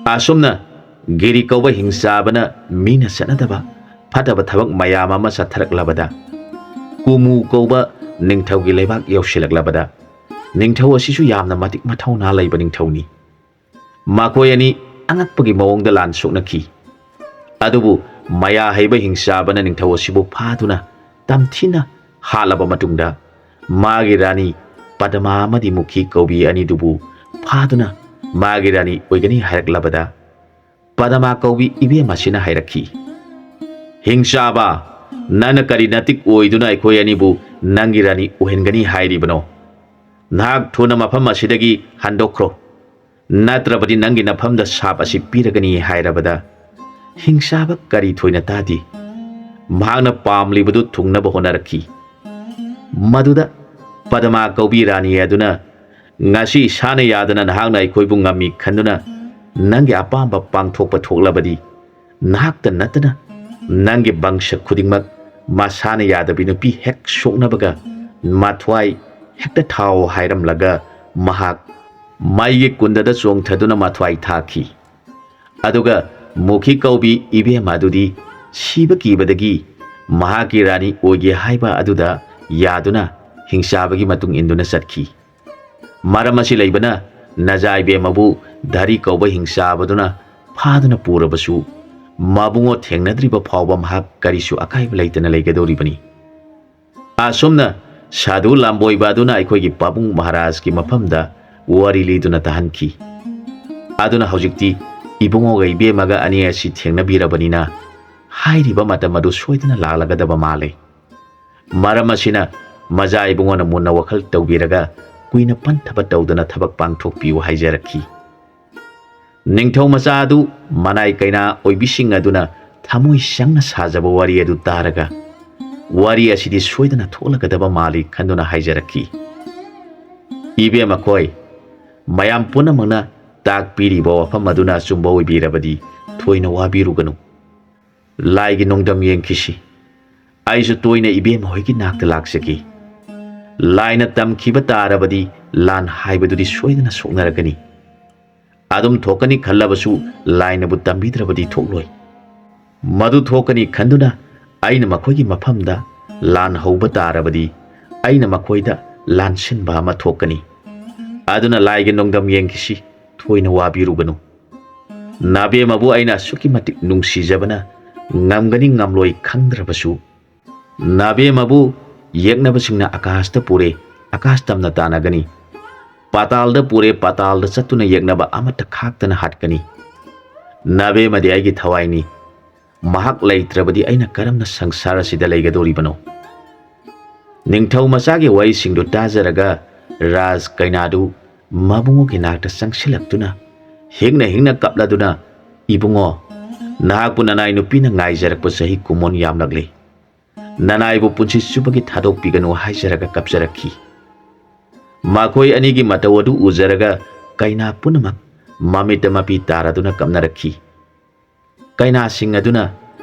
ꯑꯁꯨꯝꯅ ꯒꯤꯔꯤ ꯀꯧꯕ ꯍꯤꯡꯆꯥꯕꯅ ꯃꯤꯅ ꯆꯠꯅꯗꯕ ꯐꯠꯇꯕ ꯊꯕꯛ ꯃꯌꯥꯝ ꯑꯃ ꯆꯠꯊꯔꯛꯂꯕꯗ, ꯀꯨꯃꯨ ꯀꯧꯕ ꯅꯤꯡꯊꯧꯒꯤ ꯂꯩꯕꯥꯛ ꯌꯧꯁꯤꯜꯂꯛꯂꯕꯗ, ꯅꯤꯡꯊꯧ ꯑꯁꯤꯁꯨ ꯌꯥꯝꯅ ꯃꯇꯤꯛ ꯃꯊꯧꯅꯥ ꯂꯩꯕ ꯅꯤꯡꯊꯧꯅꯤ꯫ ꯃꯈꯣꯏ ꯑꯅꯤ ꯑꯉꯛꯄꯒꯤ ꯃꯑꯣꯡꯗ ꯂꯥꯟ ꯁꯣꯛꯅꯈꯤ꯫ ꯑꯗꯨꯕꯨ ꯃꯌꯥ ꯍꯩꯕ ꯍꯤꯡꯆꯥꯕꯅ ꯅꯤꯡꯊꯧ ꯑꯁꯤꯕꯨ ꯐꯥꯗꯨꯅ ꯇꯝꯊꯤꯅ ꯍꯥꯠꯂꯕ ꯃꯇꯨꯡꯗ, ꯃꯥꯒꯤ ꯔꯥꯅꯤ ꯄꯗꯃꯥ ꯑꯃꯗꯤ ꯃꯨꯈꯤ ꯀꯧꯕꯤ ꯑꯅꯤꯗꯨꯕꯨ ꯐꯥꯗꯨꯅ ꯃꯥꯒꯤ ꯔꯥꯅꯤ ꯑꯣꯏꯒꯅꯤ ꯍꯥꯏꯔꯛꯂꯕꯗ, ꯄꯗꯃꯥ ꯀꯧꯕꯤ ꯏꯕꯦꯝ ꯑꯁꯤꯅ ꯍꯥꯏꯔꯛꯈꯤ, "ꯍꯤꯡꯆꯥꯕ, ꯅꯪꯅ ꯀꯔꯤ ꯅꯇꯤꯛ ꯑꯣꯏꯗꯨꯅ ꯑꯩꯈꯣꯏ ꯑꯅꯤꯕꯨ ꯅꯪꯒꯤ ꯔꯥꯅꯤ ꯑꯣꯏꯍꯟꯒꯅꯤ ꯍꯥꯏꯔꯤꯕꯅꯣ? ꯅꯍꯥꯛ ꯊꯨꯅ ꯃꯐꯝ ꯑꯁꯤꯗꯒꯤ ꯍꯟꯗꯣꯛꯈ꯭ꯔꯣ, ꯅꯠꯇ꯭ꯔꯕꯗꯤ ꯅꯪꯒꯤ ꯅꯐꯝꯗ ꯁꯥꯞ ꯑꯁꯤ ꯄꯤꯔꯒꯅꯤ" ꯍꯥꯏꯔꯕꯗ, ꯍꯤꯡꯆꯥꯕ ꯀꯔꯤ ꯊꯣꯏꯅ ꯇꯥꯗꯦ꯫ ꯃꯍꯥꯛꯅ ꯄꯥꯝꯂꯤꯕꯗꯨ ꯊꯨꯡꯅꯕ ꯍꯣꯠꯅꯔꯛꯈꯤ꯫ ꯃꯗꯨꯗ ꯄꯗꯃꯥ ꯀꯧꯕꯤ ꯔꯥꯅꯤ ꯑꯗꯨꯅ, "ꯉꯁꯤ ꯏꯁꯥꯅ ꯌꯥꯗꯅ ꯅꯍꯥꯛꯅ ꯑꯩꯈꯣꯏꯕꯨ ꯉꯝꯃꯤ ꯈꯟꯗꯨꯅ ꯅꯪꯒꯤ ꯑꯄꯥꯝꯕ ꯄꯥꯡꯊꯣꯛꯄ ꯊꯣꯛꯂꯕꯗꯤ, ꯅꯍꯥꯛꯇ ꯅꯠꯇꯅ ꯅꯪꯒꯤ ꯕꯪꯁ ꯈꯨꯗꯤꯡꯃꯛ ꯃꯁꯥꯅ ꯌꯥꯗꯕꯤ ꯅꯨꯄꯤ ꯍꯦꯛ ꯁꯣꯛꯅꯕꯒ ꯃꯊ꯭ꯋꯥꯏ ꯍꯦꯛꯇ ꯊꯥꯎ" ꯍꯥꯏꯔꯝꯂꯒ ꯃꯍꯥꯛ ꯃꯩꯒꯤ ꯀꯨꯟꯗꯗ ꯆꯣꯡꯊꯗꯨꯅ ꯃꯊ꯭ꯋꯥꯏ ꯊꯥꯈꯤ꯫ ꯑꯗꯨꯒ ꯃꯨꯈꯤ ꯀꯧꯕꯤ ꯏꯕꯦꯝꯃ ꯑꯗꯨꯗꯤ ꯁꯤꯕ ꯀꯤꯕꯗꯒꯤ ꯃꯍꯥꯛꯀꯤ ꯔꯥꯅꯤ ꯑꯣꯏꯒꯦ ꯍꯥꯏꯕ ꯑꯗꯨꯗ ꯌꯥꯗꯨꯅ ꯍꯤꯡꯆꯥꯕꯒꯤ ꯃꯇꯨꯡ ꯏꯟꯗꯨꯅ ꯆꯠꯈꯤ꯫ ꯃꯔꯝ ꯑꯁꯤ ꯂꯩꯕꯅ ꯅꯖꯥ ꯏꯕꯦꯝꯃꯕꯨ ꯙꯔꯤ ꯀꯧꯕ ꯍꯤꯡꯆꯥꯕꯗꯨꯅ ꯐꯥꯗꯨꯅ ꯄꯨꯔꯕꯁꯨ, ꯃꯕꯨꯡꯉꯣ ꯊꯦꯡꯅꯗ꯭ꯔꯤꯕ ꯐꯥꯎꯕ ꯃꯍꯥꯛ ꯀꯔꯤꯁꯨ ꯑꯀꯥꯏꯕ ꯂꯩꯇꯅ ꯂꯩꯒꯗꯧꯔꯤꯕꯅꯤ꯫ ꯑꯁꯨꯝꯅ ꯁꯥꯗꯨ ꯂꯥꯝꯕꯣꯏꯕ ꯑꯗꯨꯅ ꯑꯩꯈꯣꯏꯒꯤ ꯄꯥꯕꯨꯡ ꯃꯍꯥꯔꯥꯖꯀꯤ ꯃꯐꯝꯗ ꯋꯥꯔꯤ ꯂꯤꯗꯨꯅ ꯇꯥꯍꯟꯈꯤ꯫ ꯑꯗꯨꯅ ꯍꯧꯖꯤꯛꯇꯤ ꯏꯕꯨꯡꯉꯣꯒ ꯏꯕꯦꯝꯃꯒ ꯑꯅꯤ ꯑꯁꯤ ꯊꯦꯡꯅꯕꯤꯔꯕꯅꯤꯅ, ꯍꯥꯏꯔꯤꯕ ꯃꯇꯝ ꯑꯗꯨ ꯁꯣꯏꯗꯅ ꯂꯥꯛꯂꯒꯗꯕ ꯃꯥꯜꯂꯦ꯫ ꯃꯔꯝ ꯑꯁꯤꯅ ꯃꯖꯥ ꯏꯕꯨꯡꯉꯣꯅ ꯃꯨꯟꯅ ꯋꯥꯈꯜ ꯇꯧꯕꯤꯔꯒ ꯀꯨꯏꯅ ꯄꯟꯊꯕ ꯇꯧꯗꯅ ꯊꯕꯛ ꯄꯥꯡꯊꯣꯛꯄꯤꯌꯨ ꯍꯥꯏꯖꯔꯛꯈꯤ꯫ ꯅꯤꯡꯊꯧ ꯃꯆꯥ ꯑꯗꯨ ꯃꯅꯥꯏ ꯀꯩꯅꯥ ꯑꯣꯏꯕꯤꯁꯤꯡ ꯑꯗꯨꯅ ꯊꯃꯣꯏ ꯆꯪꯅ ꯁꯥꯖꯕ ꯋꯥꯔꯤ ꯑꯗꯨ ꯇꯥꯔꯒ, "ꯋꯥꯔꯤ ꯑꯁꯤꯗꯤ ꯁꯣꯏꯗꯅ ꯊꯣꯛꯂꯒꯗꯕ ꯃꯥꯜꯂꯤ" ꯈꯟꯗꯨꯅ ꯍꯥꯏꯖꯔꯛꯈꯤ꯫ ꯏꯕꯦꯝ ꯑꯩꯈꯣꯏ ꯃꯌꯥꯝ ꯄꯨꯝꯅꯃꯛꯅ ꯇꯥꯛꯄꯤꯔꯤꯕ ꯋꯥꯐꯝ ꯑꯗꯨꯅ ꯑꯆꯨꯝꯕ ꯑꯣꯏꯕꯤꯔꯕꯗꯤ ꯊꯣꯏꯅ ꯋꯥꯕꯤꯔꯨꯒꯅꯨ꯫ ꯂꯥꯏꯒꯤ ꯅꯣꯡꯗꯝ ꯌꯦꯡꯈꯤꯁꯤ꯫ ꯑꯩꯁꯨ ꯇꯣꯏꯅ ꯏꯕꯦꯝ ꯍꯣꯏꯒꯤ ꯅꯥꯛꯇ ꯂꯥꯛꯆꯈꯤ꯫ ꯂꯥꯏꯅ ꯇꯝꯈꯤꯕ ꯇꯥꯔꯕꯗꯤ ꯂꯥꯟ ꯍꯥꯏꯕꯗꯨꯗꯤ ꯁꯣꯏꯗꯅ ꯁꯣꯛꯅꯔꯛꯀꯅꯤ꯫ ꯑꯗꯨꯝ ꯊꯣꯛꯀꯅꯤ ꯈꯜꯂꯕꯁꯨ ꯂꯥꯏꯅꯕꯨ ꯇꯝꯕꯤꯗ꯭ꯔꯕꯗꯤ ꯊꯣꯛꯂꯣꯏ꯫ ꯃꯗꯨ ꯊꯣꯛꯀꯅꯤ ꯈꯟꯗꯨꯅ ꯑꯩꯅ ꯃꯈꯣꯏꯒꯤ ꯃꯐꯝꯗ ꯂꯥꯟ ꯍꯧꯕ ꯇꯥꯔꯕꯗꯤ ꯑꯩꯅ ꯃꯈꯣꯏꯗ ꯂꯥꯟꯁꯤꯟꯕ ꯑꯃ ꯊꯣꯛꯀꯅꯤ꯫ ꯑꯗꯨꯅ ꯂꯥꯏꯒꯤ ꯅꯣꯡꯗꯝ ꯌꯦꯡꯈꯤꯁꯤ, ꯊꯣꯏꯅ ꯋꯥꯕꯤꯔꯨꯒꯅꯨ꯫ ꯅꯥꯕꯦꯝꯃꯕꯨ ꯑꯩꯅ ꯑꯁꯨꯛꯀꯤ ꯃꯇꯤꯛ ꯅꯨꯡꯁꯤꯖꯕꯅ ꯉꯝꯒꯅꯤ ꯉꯝꯂꯣꯏ ꯈꯪꯗ꯭ꯔꯕꯁꯨ, ꯅꯥꯕꯦꯝꯃꯕꯨ ꯌꯦꯛꯅꯕꯁꯤꯡꯅ ꯑꯀꯥꯁꯇ ꯄꯨꯔꯦ, ꯑꯀꯥꯁ ꯇꯝꯅ ꯇꯥꯟꯅꯒꯅꯤ꯫ ꯄꯥꯇꯥꯜꯗ ꯄꯨꯔꯦ, ꯄꯥꯇꯥꯜꯗ ꯆꯠꯇꯨꯅ ꯌꯦꯛꯅꯕ ꯑꯃꯠꯇ ꯈꯥꯛꯇꯅ ꯍꯥꯠꯀꯅꯤ꯫ ꯅꯥꯕꯦꯝꯃꯗꯤ ꯑꯩꯒꯤ ꯊꯋꯥꯏꯅꯤ꯫ ꯃꯍꯥꯛ ꯂꯩꯇ꯭ꯔꯕꯗꯤ ꯑꯩꯅ ꯀꯔꯝꯅ ꯁꯪꯁꯥꯔ ꯑꯁꯤꯗ ꯂꯩꯒꯗꯧꯔꯤꯕꯅꯣ? ꯅꯤꯡꯊꯧ ꯃꯆꯥꯒꯤ ꯋꯥꯔꯤꯁꯤꯡꯗꯨ ꯇꯥꯖꯔꯒ ꯔꯥꯖ ꯀꯩꯅꯥꯗꯨ ꯃꯕꯨꯡꯉꯣꯒꯤ ꯅꯥꯛꯇ ꯆꯪꯁꯤꯜꯂꯛꯇꯨꯅ ꯍꯤꯡꯅ ꯍꯤꯡꯅ ꯀꯞꯂꯗꯨꯅ, "ꯏꯕꯨꯡꯉꯣ, ꯅꯍꯥꯛꯄꯨ ꯅꯅꯥꯏ ꯅꯨꯄꯤꯅ ꯉꯥꯏꯖꯔꯛꯄ ꯆꯍꯤ ꯀꯨꯟꯃꯣꯟ ꯌꯥꯝꯂꯛꯂꯦ꯫ ꯅꯅꯥꯏꯕꯨ ꯄꯨꯟꯁꯤ ꯆꯨꯞꯄꯒꯤ ꯊꯥꯗꯣꯛꯄꯤꯒꯅꯨ" ꯍꯥꯏꯖꯔꯒ ꯀꯞꯆꯔꯛꯈꯤ꯫ ꯃꯈꯣꯏ ꯑꯅꯤꯒꯤ ꯃꯇꯧ ꯑꯗꯨ ꯎꯖꯔꯒ ꯀꯩꯅꯥ ꯄꯨꯝꯅꯃꯛ ꯃꯃꯤꯠꯇ ꯃꯄꯤ ꯇꯥꯔꯗꯨꯅ ꯀꯞꯅꯔꯛꯈꯤ꯫ ꯀꯩꯅꯥꯁꯤꯡ ꯑꯗꯨꯅ,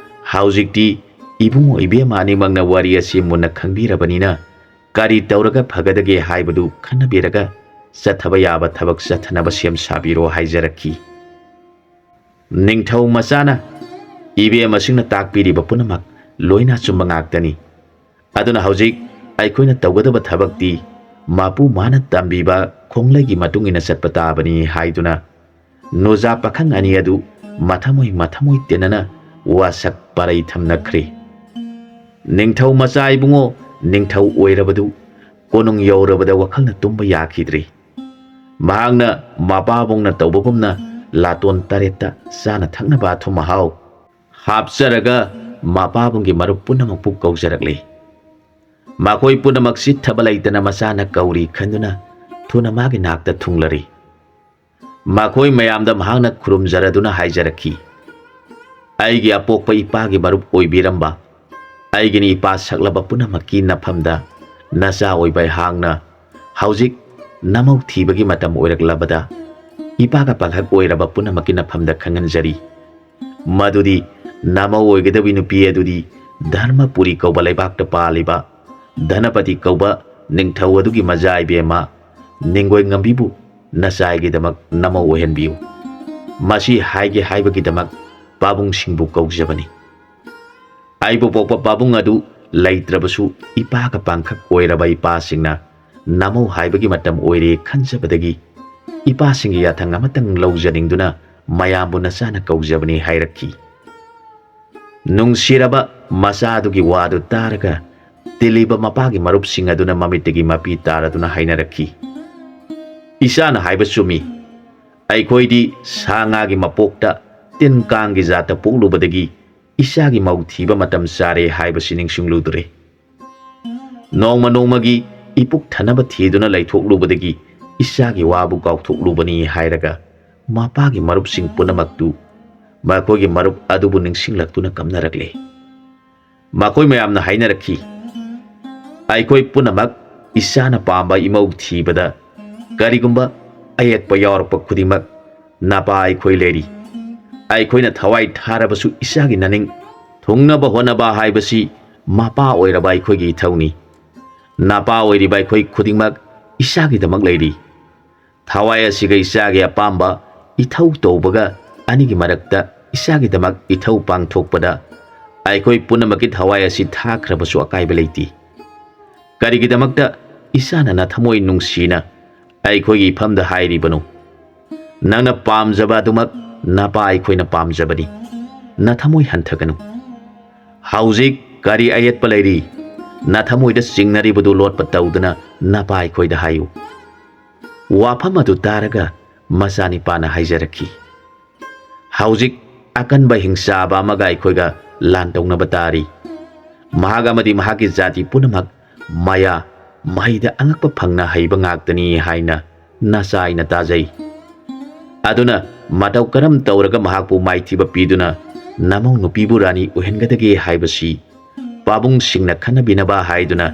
"ꯍꯧꯖꯤꯛꯇꯤ ꯏꯕꯨꯡꯉꯣ ꯏꯕꯦꯝꯃ ꯑꯅꯤꯃꯛꯅ ꯋꯥꯔꯤ ꯑꯁꯤ ꯃꯨꯟꯅ ꯈꯪꯕꯤꯔꯕꯅꯤꯅ ꯀꯔꯤ ꯇꯧꯔꯒ ꯐꯒꯗꯒꯦ ꯍꯥꯏꯕꯗꯨ ꯈꯟꯅꯕꯤꯔꯒ ꯆꯠꯊꯕ ꯌꯥꯕ ꯊꯕꯛ ꯆꯠꯊꯅꯕ ꯁꯦꯝ ꯁꯥꯕꯤꯔꯣ" ꯍꯥꯏꯖꯔꯛꯈꯤ꯫ ꯅꯤꯡꯊꯧ ꯃꯆꯥꯅ, "ꯏꯕꯦꯝꯃꯁꯤꯡꯅ ꯇꯥꯛꯄꯤꯔꯤꯕ ꯄꯨꯝꯅꯃꯛ ꯂꯣꯏꯅ ꯑꯆꯨꯝꯕ ꯉꯥꯛꯇꯅꯤ꯫ ꯑꯗꯨꯅ ꯍꯧꯖꯤꯛ ꯑꯩꯈꯣꯏꯅ ꯇꯧꯒꯗꯕ ꯊꯕꯛꯇꯤ ꯃꯄꯨ ꯃꯥꯅ ꯇꯝꯕꯤꯕ ꯈꯣꯡꯂꯩꯒꯤ ꯃꯇꯨꯡ ꯏꯟꯅ ꯆꯠꯄ ꯇꯥꯕꯅꯤ" ꯍꯥꯏꯗꯨꯅ ꯅꯨꯖꯥ ꯄꯥꯈꯪ ꯑꯅꯤ ꯑꯗꯨ ꯃꯊꯃꯣꯏ ꯃꯊꯃꯣꯏ ꯇꯤꯟꯅꯅ ꯋꯥꯁꯛ ꯄꯥꯔꯩ ꯊꯝꯅꯈ꯭ꯔꯦ꯫ ꯅꯤꯡꯊꯧ ꯃꯆꯥ ꯏꯕꯨꯡꯉꯣ ꯅꯤꯡꯊꯧ ꯑꯣꯏꯔꯕꯗꯨ ꯀꯣꯅꯨꯡ ꯌꯧꯔꯕꯗ ꯋꯥꯈꯜꯅ ꯇꯨꯝꯕ ꯌꯥꯈꯤꯗ꯭ꯔꯦ꯫ ꯃꯍꯥꯛꯅ ꯃꯄꯥꯕꯨꯡꯅ ꯇꯧꯕꯒꯨꯝꯅ ꯂꯥꯇꯣꯟ ꯇꯔꯦꯠꯇ ꯆꯥꯅ ꯊꯛꯅꯕ ꯑꯊꯨꯝ ꯑꯍꯥꯎ ꯍꯥꯞꯆꯔꯒ ꯃꯄꯥꯕꯨꯡꯒꯤ ꯃꯔꯨꯞ ꯄꯨꯝꯅꯃꯛꯄꯨ ꯀꯧꯖꯔꯛꯂꯤ꯫ ꯃꯈꯣꯏ ꯄꯨꯝꯅꯃꯛ ꯆꯤꯠꯊꯕ ꯂꯩꯇꯅ ꯃꯆꯥꯅ ꯀꯧꯔꯤ ꯈꯟꯗꯨꯅ ꯊꯨꯅ ꯃꯥꯒꯤ ꯅꯥꯛꯇ ꯊꯨꯡꯂꯔꯤ꯫ ꯃꯈꯣꯏ ꯃꯌꯥꯝꯗ ꯃꯍꯥꯛꯅ ꯈꯨꯔꯨꯝꯖꯔꯗꯨꯅ ꯍꯥꯏꯖꯔꯛꯈꯤ, "ꯑꯩꯒꯤ ꯑꯄꯣꯛꯄ ꯏꯄꯥꯒꯤ ꯃꯔꯨꯞ ꯑꯣꯏꯕꯤꯔꯝꯕ, ꯑꯩꯒꯤꯅꯤ ꯏꯄꯥ ꯁꯛꯂꯕ ꯄꯨꯝꯅꯃꯛꯀꯤ ꯅꯐꯝꯗ ꯅꯆꯥ ꯑꯣꯏꯕ ꯑꯩꯍꯥꯛꯅ ꯍꯧꯖꯤꯛ ꯅꯃꯧ ꯊꯤꯕꯒꯤ ꯃꯇꯝ ꯑꯣꯏꯔꯛꯂꯕꯗ ꯏꯄꯥꯒ ꯄꯥꯡꯈꯛ ꯑꯣꯏꯔꯕ ꯄꯨꯝꯅꯃꯛꯀꯤ ꯅꯐꯝꯗ ꯈꯪꯍꯟꯖꯔꯤ꯫ ꯃꯗꯨꯗꯤ ꯅꯃꯧ ꯑꯣꯏꯒꯗꯕꯤ ꯅꯨꯄꯤ ꯑꯗꯨꯗꯤ ꯙꯔꯃꯄꯨꯔꯤ ꯀꯧꯕ ꯂꯩꯕꯥꯛꯇ ꯄꯥꯜꯂꯤꯕ ꯙꯅꯄꯇꯤ ꯀꯧꯕ ꯅꯤꯡꯊꯧ ꯑꯗꯨꯒꯤ ꯃꯆꯥ ꯏꯕꯦꯝꯃ ꯅꯤꯡꯒꯣꯏ ꯉꯝꯕꯤꯕꯨ ꯅꯆꯥꯏꯒꯤꯗꯃꯛ ꯅꯃꯧ ꯑꯣꯏꯍꯟꯕꯤꯌꯨ꯫ ꯃꯁꯤ ꯍꯥꯏꯒꯦ ꯍꯥꯏꯕꯒꯤꯗꯃꯛ ꯄꯥꯕꯨꯡꯁꯤꯡꯕꯨ ꯀꯧꯖꯕꯅꯤ꯫ ꯑꯩꯕꯨ ꯄꯣꯛꯄ ꯄꯥꯕꯨꯡ ꯑꯗꯨ ꯂꯩꯇ꯭ꯔꯕꯁꯨ ꯏꯄꯥꯒ ꯄꯥꯡꯈꯛ ꯑꯣꯏꯔꯕ ꯏꯄꯥꯁꯤꯡꯅ ꯅꯃꯧ ꯍꯥꯏꯕꯒꯤ ꯃꯇꯝ ꯑꯣꯏꯔꯦ ꯈꯟꯖꯕꯗꯒꯤ ꯏꯄꯥꯁꯤꯡꯒꯤ ꯌꯥꯊꯪ ꯑꯃꯇꯪ ꯂꯧꯖꯅꯤꯡꯗꯨꯅ ꯃꯌꯥꯝꯕꯨ ꯅꯆꯥꯅ ꯀꯧꯖꯕꯅꯤ ꯍꯥꯏꯔꯛꯈꯤ꯫ ꯅꯨꯡꯁꯤꯔꯕ ꯃꯆꯥꯗꯨꯒꯤ ꯋꯥꯗꯨ ꯇꯥꯔꯒ ꯇꯤꯜꯂꯤꯕ ꯃꯄꯥꯒꯤ ꯃꯔꯨꯞꯁꯤꯡ ꯑꯗꯨꯅ ꯃꯃꯤꯠꯇꯒꯤ ꯃꯄꯤ ꯇꯥꯔꯗꯨꯅ ꯍꯥꯏꯅꯔꯛꯈꯤ꯫ ꯏꯆꯥꯅ ꯍꯥꯏꯕ ꯆꯨꯝꯃꯤ꯫ ꯑꯩꯈꯣꯏꯗꯤ ꯁꯥ ꯉꯥꯒꯤ ꯃꯄꯣꯛꯇ ꯇꯤꯟ ꯀꯥꯡꯒꯤ ꯖꯥꯠꯇ ꯄꯣꯛꯂꯨꯕꯗꯒꯤ ꯏꯆꯥꯒꯤ ꯃꯧ ꯊꯤꯕ ꯃꯇꯝ ꯆꯥꯔꯦ ꯍꯥꯏꯕꯁꯤ ꯅꯤꯡꯁꯤꯡꯂꯨꯗ꯭ꯔꯦ꯫ ꯅꯣꯡꯃ ꯅꯣꯡꯃꯒꯤ ꯏꯄꯨꯛ ꯊꯟꯅꯕ ꯊꯤꯗꯨꯅ ꯂꯩꯊꯣꯛꯂꯨꯕꯗꯒꯤ ꯏꯆꯥꯒꯤ ꯋꯥꯕꯨ ꯀꯥꯎꯊꯣꯛꯂꯨꯕꯅꯤ ꯍꯥꯏꯔꯒ ꯃꯄꯥꯒꯤ ꯃꯔꯨꯞꯁꯤꯡ ꯄꯨꯝꯅꯃꯛꯇꯨ ꯃꯈꯣꯏꯒꯤ ꯃꯔꯨꯞ ꯑꯗꯨꯕꯨ ꯅꯤꯡꯁꯤꯡꯂꯛꯇꯨꯅ ꯀꯞꯅꯔꯛꯂꯦ꯫ ꯃꯈꯣꯏ ꯃꯌꯥꯝꯅ ꯍꯥꯏꯅꯔꯛꯈꯤ, "ꯑꯩꯈꯣꯏ ꯄꯨꯝꯅꯃꯛ ꯏꯁꯥꯅ ꯄꯥꯝꯕ ꯏꯃꯧ ꯊꯤꯕꯗ ꯀꯔꯤꯒꯨꯝꯕ ꯑꯌꯦꯠꯄ ꯌꯥꯎꯔꯛꯄ ꯈꯨꯗꯤꯡꯃꯛ ꯅꯄꯥ ꯑꯩꯈꯣꯏ ꯂꯩꯔꯤ꯫ ꯑꯩꯈꯣꯏꯅ ꯊꯋꯥꯏ ꯊꯥꯔꯕꯁꯨ ꯏꯁꯥꯒꯤ ꯅꯅꯤꯡ ꯊꯨꯡꯅꯕ ꯍꯣꯠꯅꯕ ꯍꯥꯏꯕꯁꯤ ꯃꯄꯥ ꯑꯣꯏꯔꯕ ꯑꯩꯈꯣꯏꯒꯤ ꯏꯊꯧꯅꯤ꯫ ꯅꯄꯥ ꯑꯣꯏꯔꯤꯕ ꯑꯩꯈꯣꯏ ꯈꯨꯗꯤꯡꯃꯛ ꯏꯁꯥꯒꯤꯗꯃꯛ ꯂꯩꯔꯤ꯫ ꯊꯋꯥꯏ ꯑꯁꯤꯒ ꯏꯆꯥꯒꯤ ꯑꯄꯥꯝꯕ ꯏꯊꯧ ꯇꯧꯕꯒ ꯑꯅꯤꯒꯤ ꯃꯔꯛꯇ ꯏꯆꯥꯒꯤꯗꯃꯛ ꯏꯊꯧ ꯄꯥꯡꯊꯣꯛꯄꯗ ꯑꯩꯈꯣꯏ ꯄꯨꯝꯅꯃꯛꯀꯤ ꯊꯋꯥꯏ ꯑꯁꯤ ꯊꯥꯈ꯭ꯔꯕꯁꯨ ꯑꯀꯥꯏꯕ ꯂꯩꯇꯦ꯫ ꯀꯔꯤꯒꯤꯗꯃꯛꯇ ꯏꯆꯥꯅ ꯅꯊꯃꯣꯏ ꯅꯨꯡꯁꯤꯅ ꯑꯩꯈꯣꯏꯒꯤ ꯏꯐꯝꯗ ꯍꯥꯏꯔꯤꯕꯅꯣ? ꯅꯪꯅ ꯄꯥꯝꯖꯕ ꯑꯗꯨꯃꯛ ꯅꯄꯥ ꯑꯩꯈꯣꯏꯅ ꯄꯥꯝꯖꯕꯅꯤ꯫ ꯅꯊꯃꯣꯏ ꯍꯟꯊꯒꯅꯨ꯫ ꯍꯧꯖꯤꯛ ꯀꯔꯤ ꯑꯌꯦꯠꯄ ꯂꯩꯔꯤ? ꯅꯊꯃꯣꯏꯗ ꯆꯤꯡꯅꯔꯤꯕꯗꯨ ꯂꯣꯠꯄ ꯇꯧꯗꯨꯅ ꯅꯄꯥ ꯑꯩꯈꯣꯏꯗ ꯍꯥꯏꯌꯨ꯫" ꯋꯥꯐꯝ ꯑꯗꯨ ꯇꯥꯔꯒ ꯃꯆꯥꯅꯤꯄꯥꯅ ꯍꯥꯏꯖꯔꯛꯈꯤ, "ꯍꯧꯖꯤꯛ ꯑꯀꯟꯕ ꯍꯤꯡꯆꯥꯕ ꯑꯃꯒ ꯑꯩꯈꯣꯏꯒ ꯂꯥꯟ ꯇꯧꯅꯕ ꯇꯥꯔꯤ꯫ ꯃꯍꯥꯛ ꯑꯃꯗꯤ ꯃꯍꯥꯛꯀꯤ ꯖꯥꯇꯤ ꯄꯨꯝꯅꯃꯛ ꯃꯌꯥ ꯃꯍꯩꯗ ꯑꯉꯛꯄ ꯐꯪꯅ ꯍꯩꯕ ꯉꯥꯛꯇꯅꯤ ꯍꯥꯏꯅ ꯅꯆꯥ ꯑꯩꯅ ꯇꯥꯖꯩ꯫ ꯑꯗꯨꯅ ꯃꯇꯧ ꯀꯔꯝ ꯇꯧꯔꯒ ꯃꯍꯥꯛꯄꯨ ꯃꯥꯏꯊꯤꯕ ꯄꯤꯗꯨꯅ ꯅꯃꯧ ꯅꯨꯄꯤꯕꯨ ꯔꯥꯅꯤ ꯑꯣꯏꯍꯟꯒꯗꯒꯦ ꯍꯥꯏꯕꯁꯤ ꯄꯥꯕꯨꯡꯁꯤꯡꯅ ꯈꯟꯅꯕꯤꯅꯕ ꯍꯥꯏꯗꯨꯅ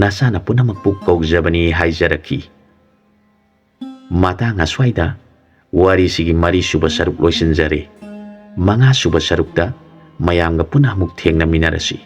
ꯅꯆꯥꯅ ꯄꯨꯝꯅꯃꯛꯄꯨ ꯀꯧꯖꯕꯅꯤ" ꯍꯥꯏꯖꯔꯛꯈꯤ꯫ ꯃꯇꯥꯡ ꯑꯁ꯭ꯋꯥꯏꯗ ꯋꯥꯔꯤꯁꯤꯒꯤ ꯃꯔꯤꯁꯨꯕ ꯁꯔꯨꯛ ꯂꯣꯏꯁꯤꯟꯖꯔꯦ꯫ ꯃꯉꯥꯁꯨꯕ ꯁꯔꯨꯛꯇ ꯃꯌꯥꯝꯒ ꯄꯨꯟꯅ ꯑꯃꯨꯛ ꯊꯦꯡꯅꯃꯤꯟꯅꯔꯁꯤ꯫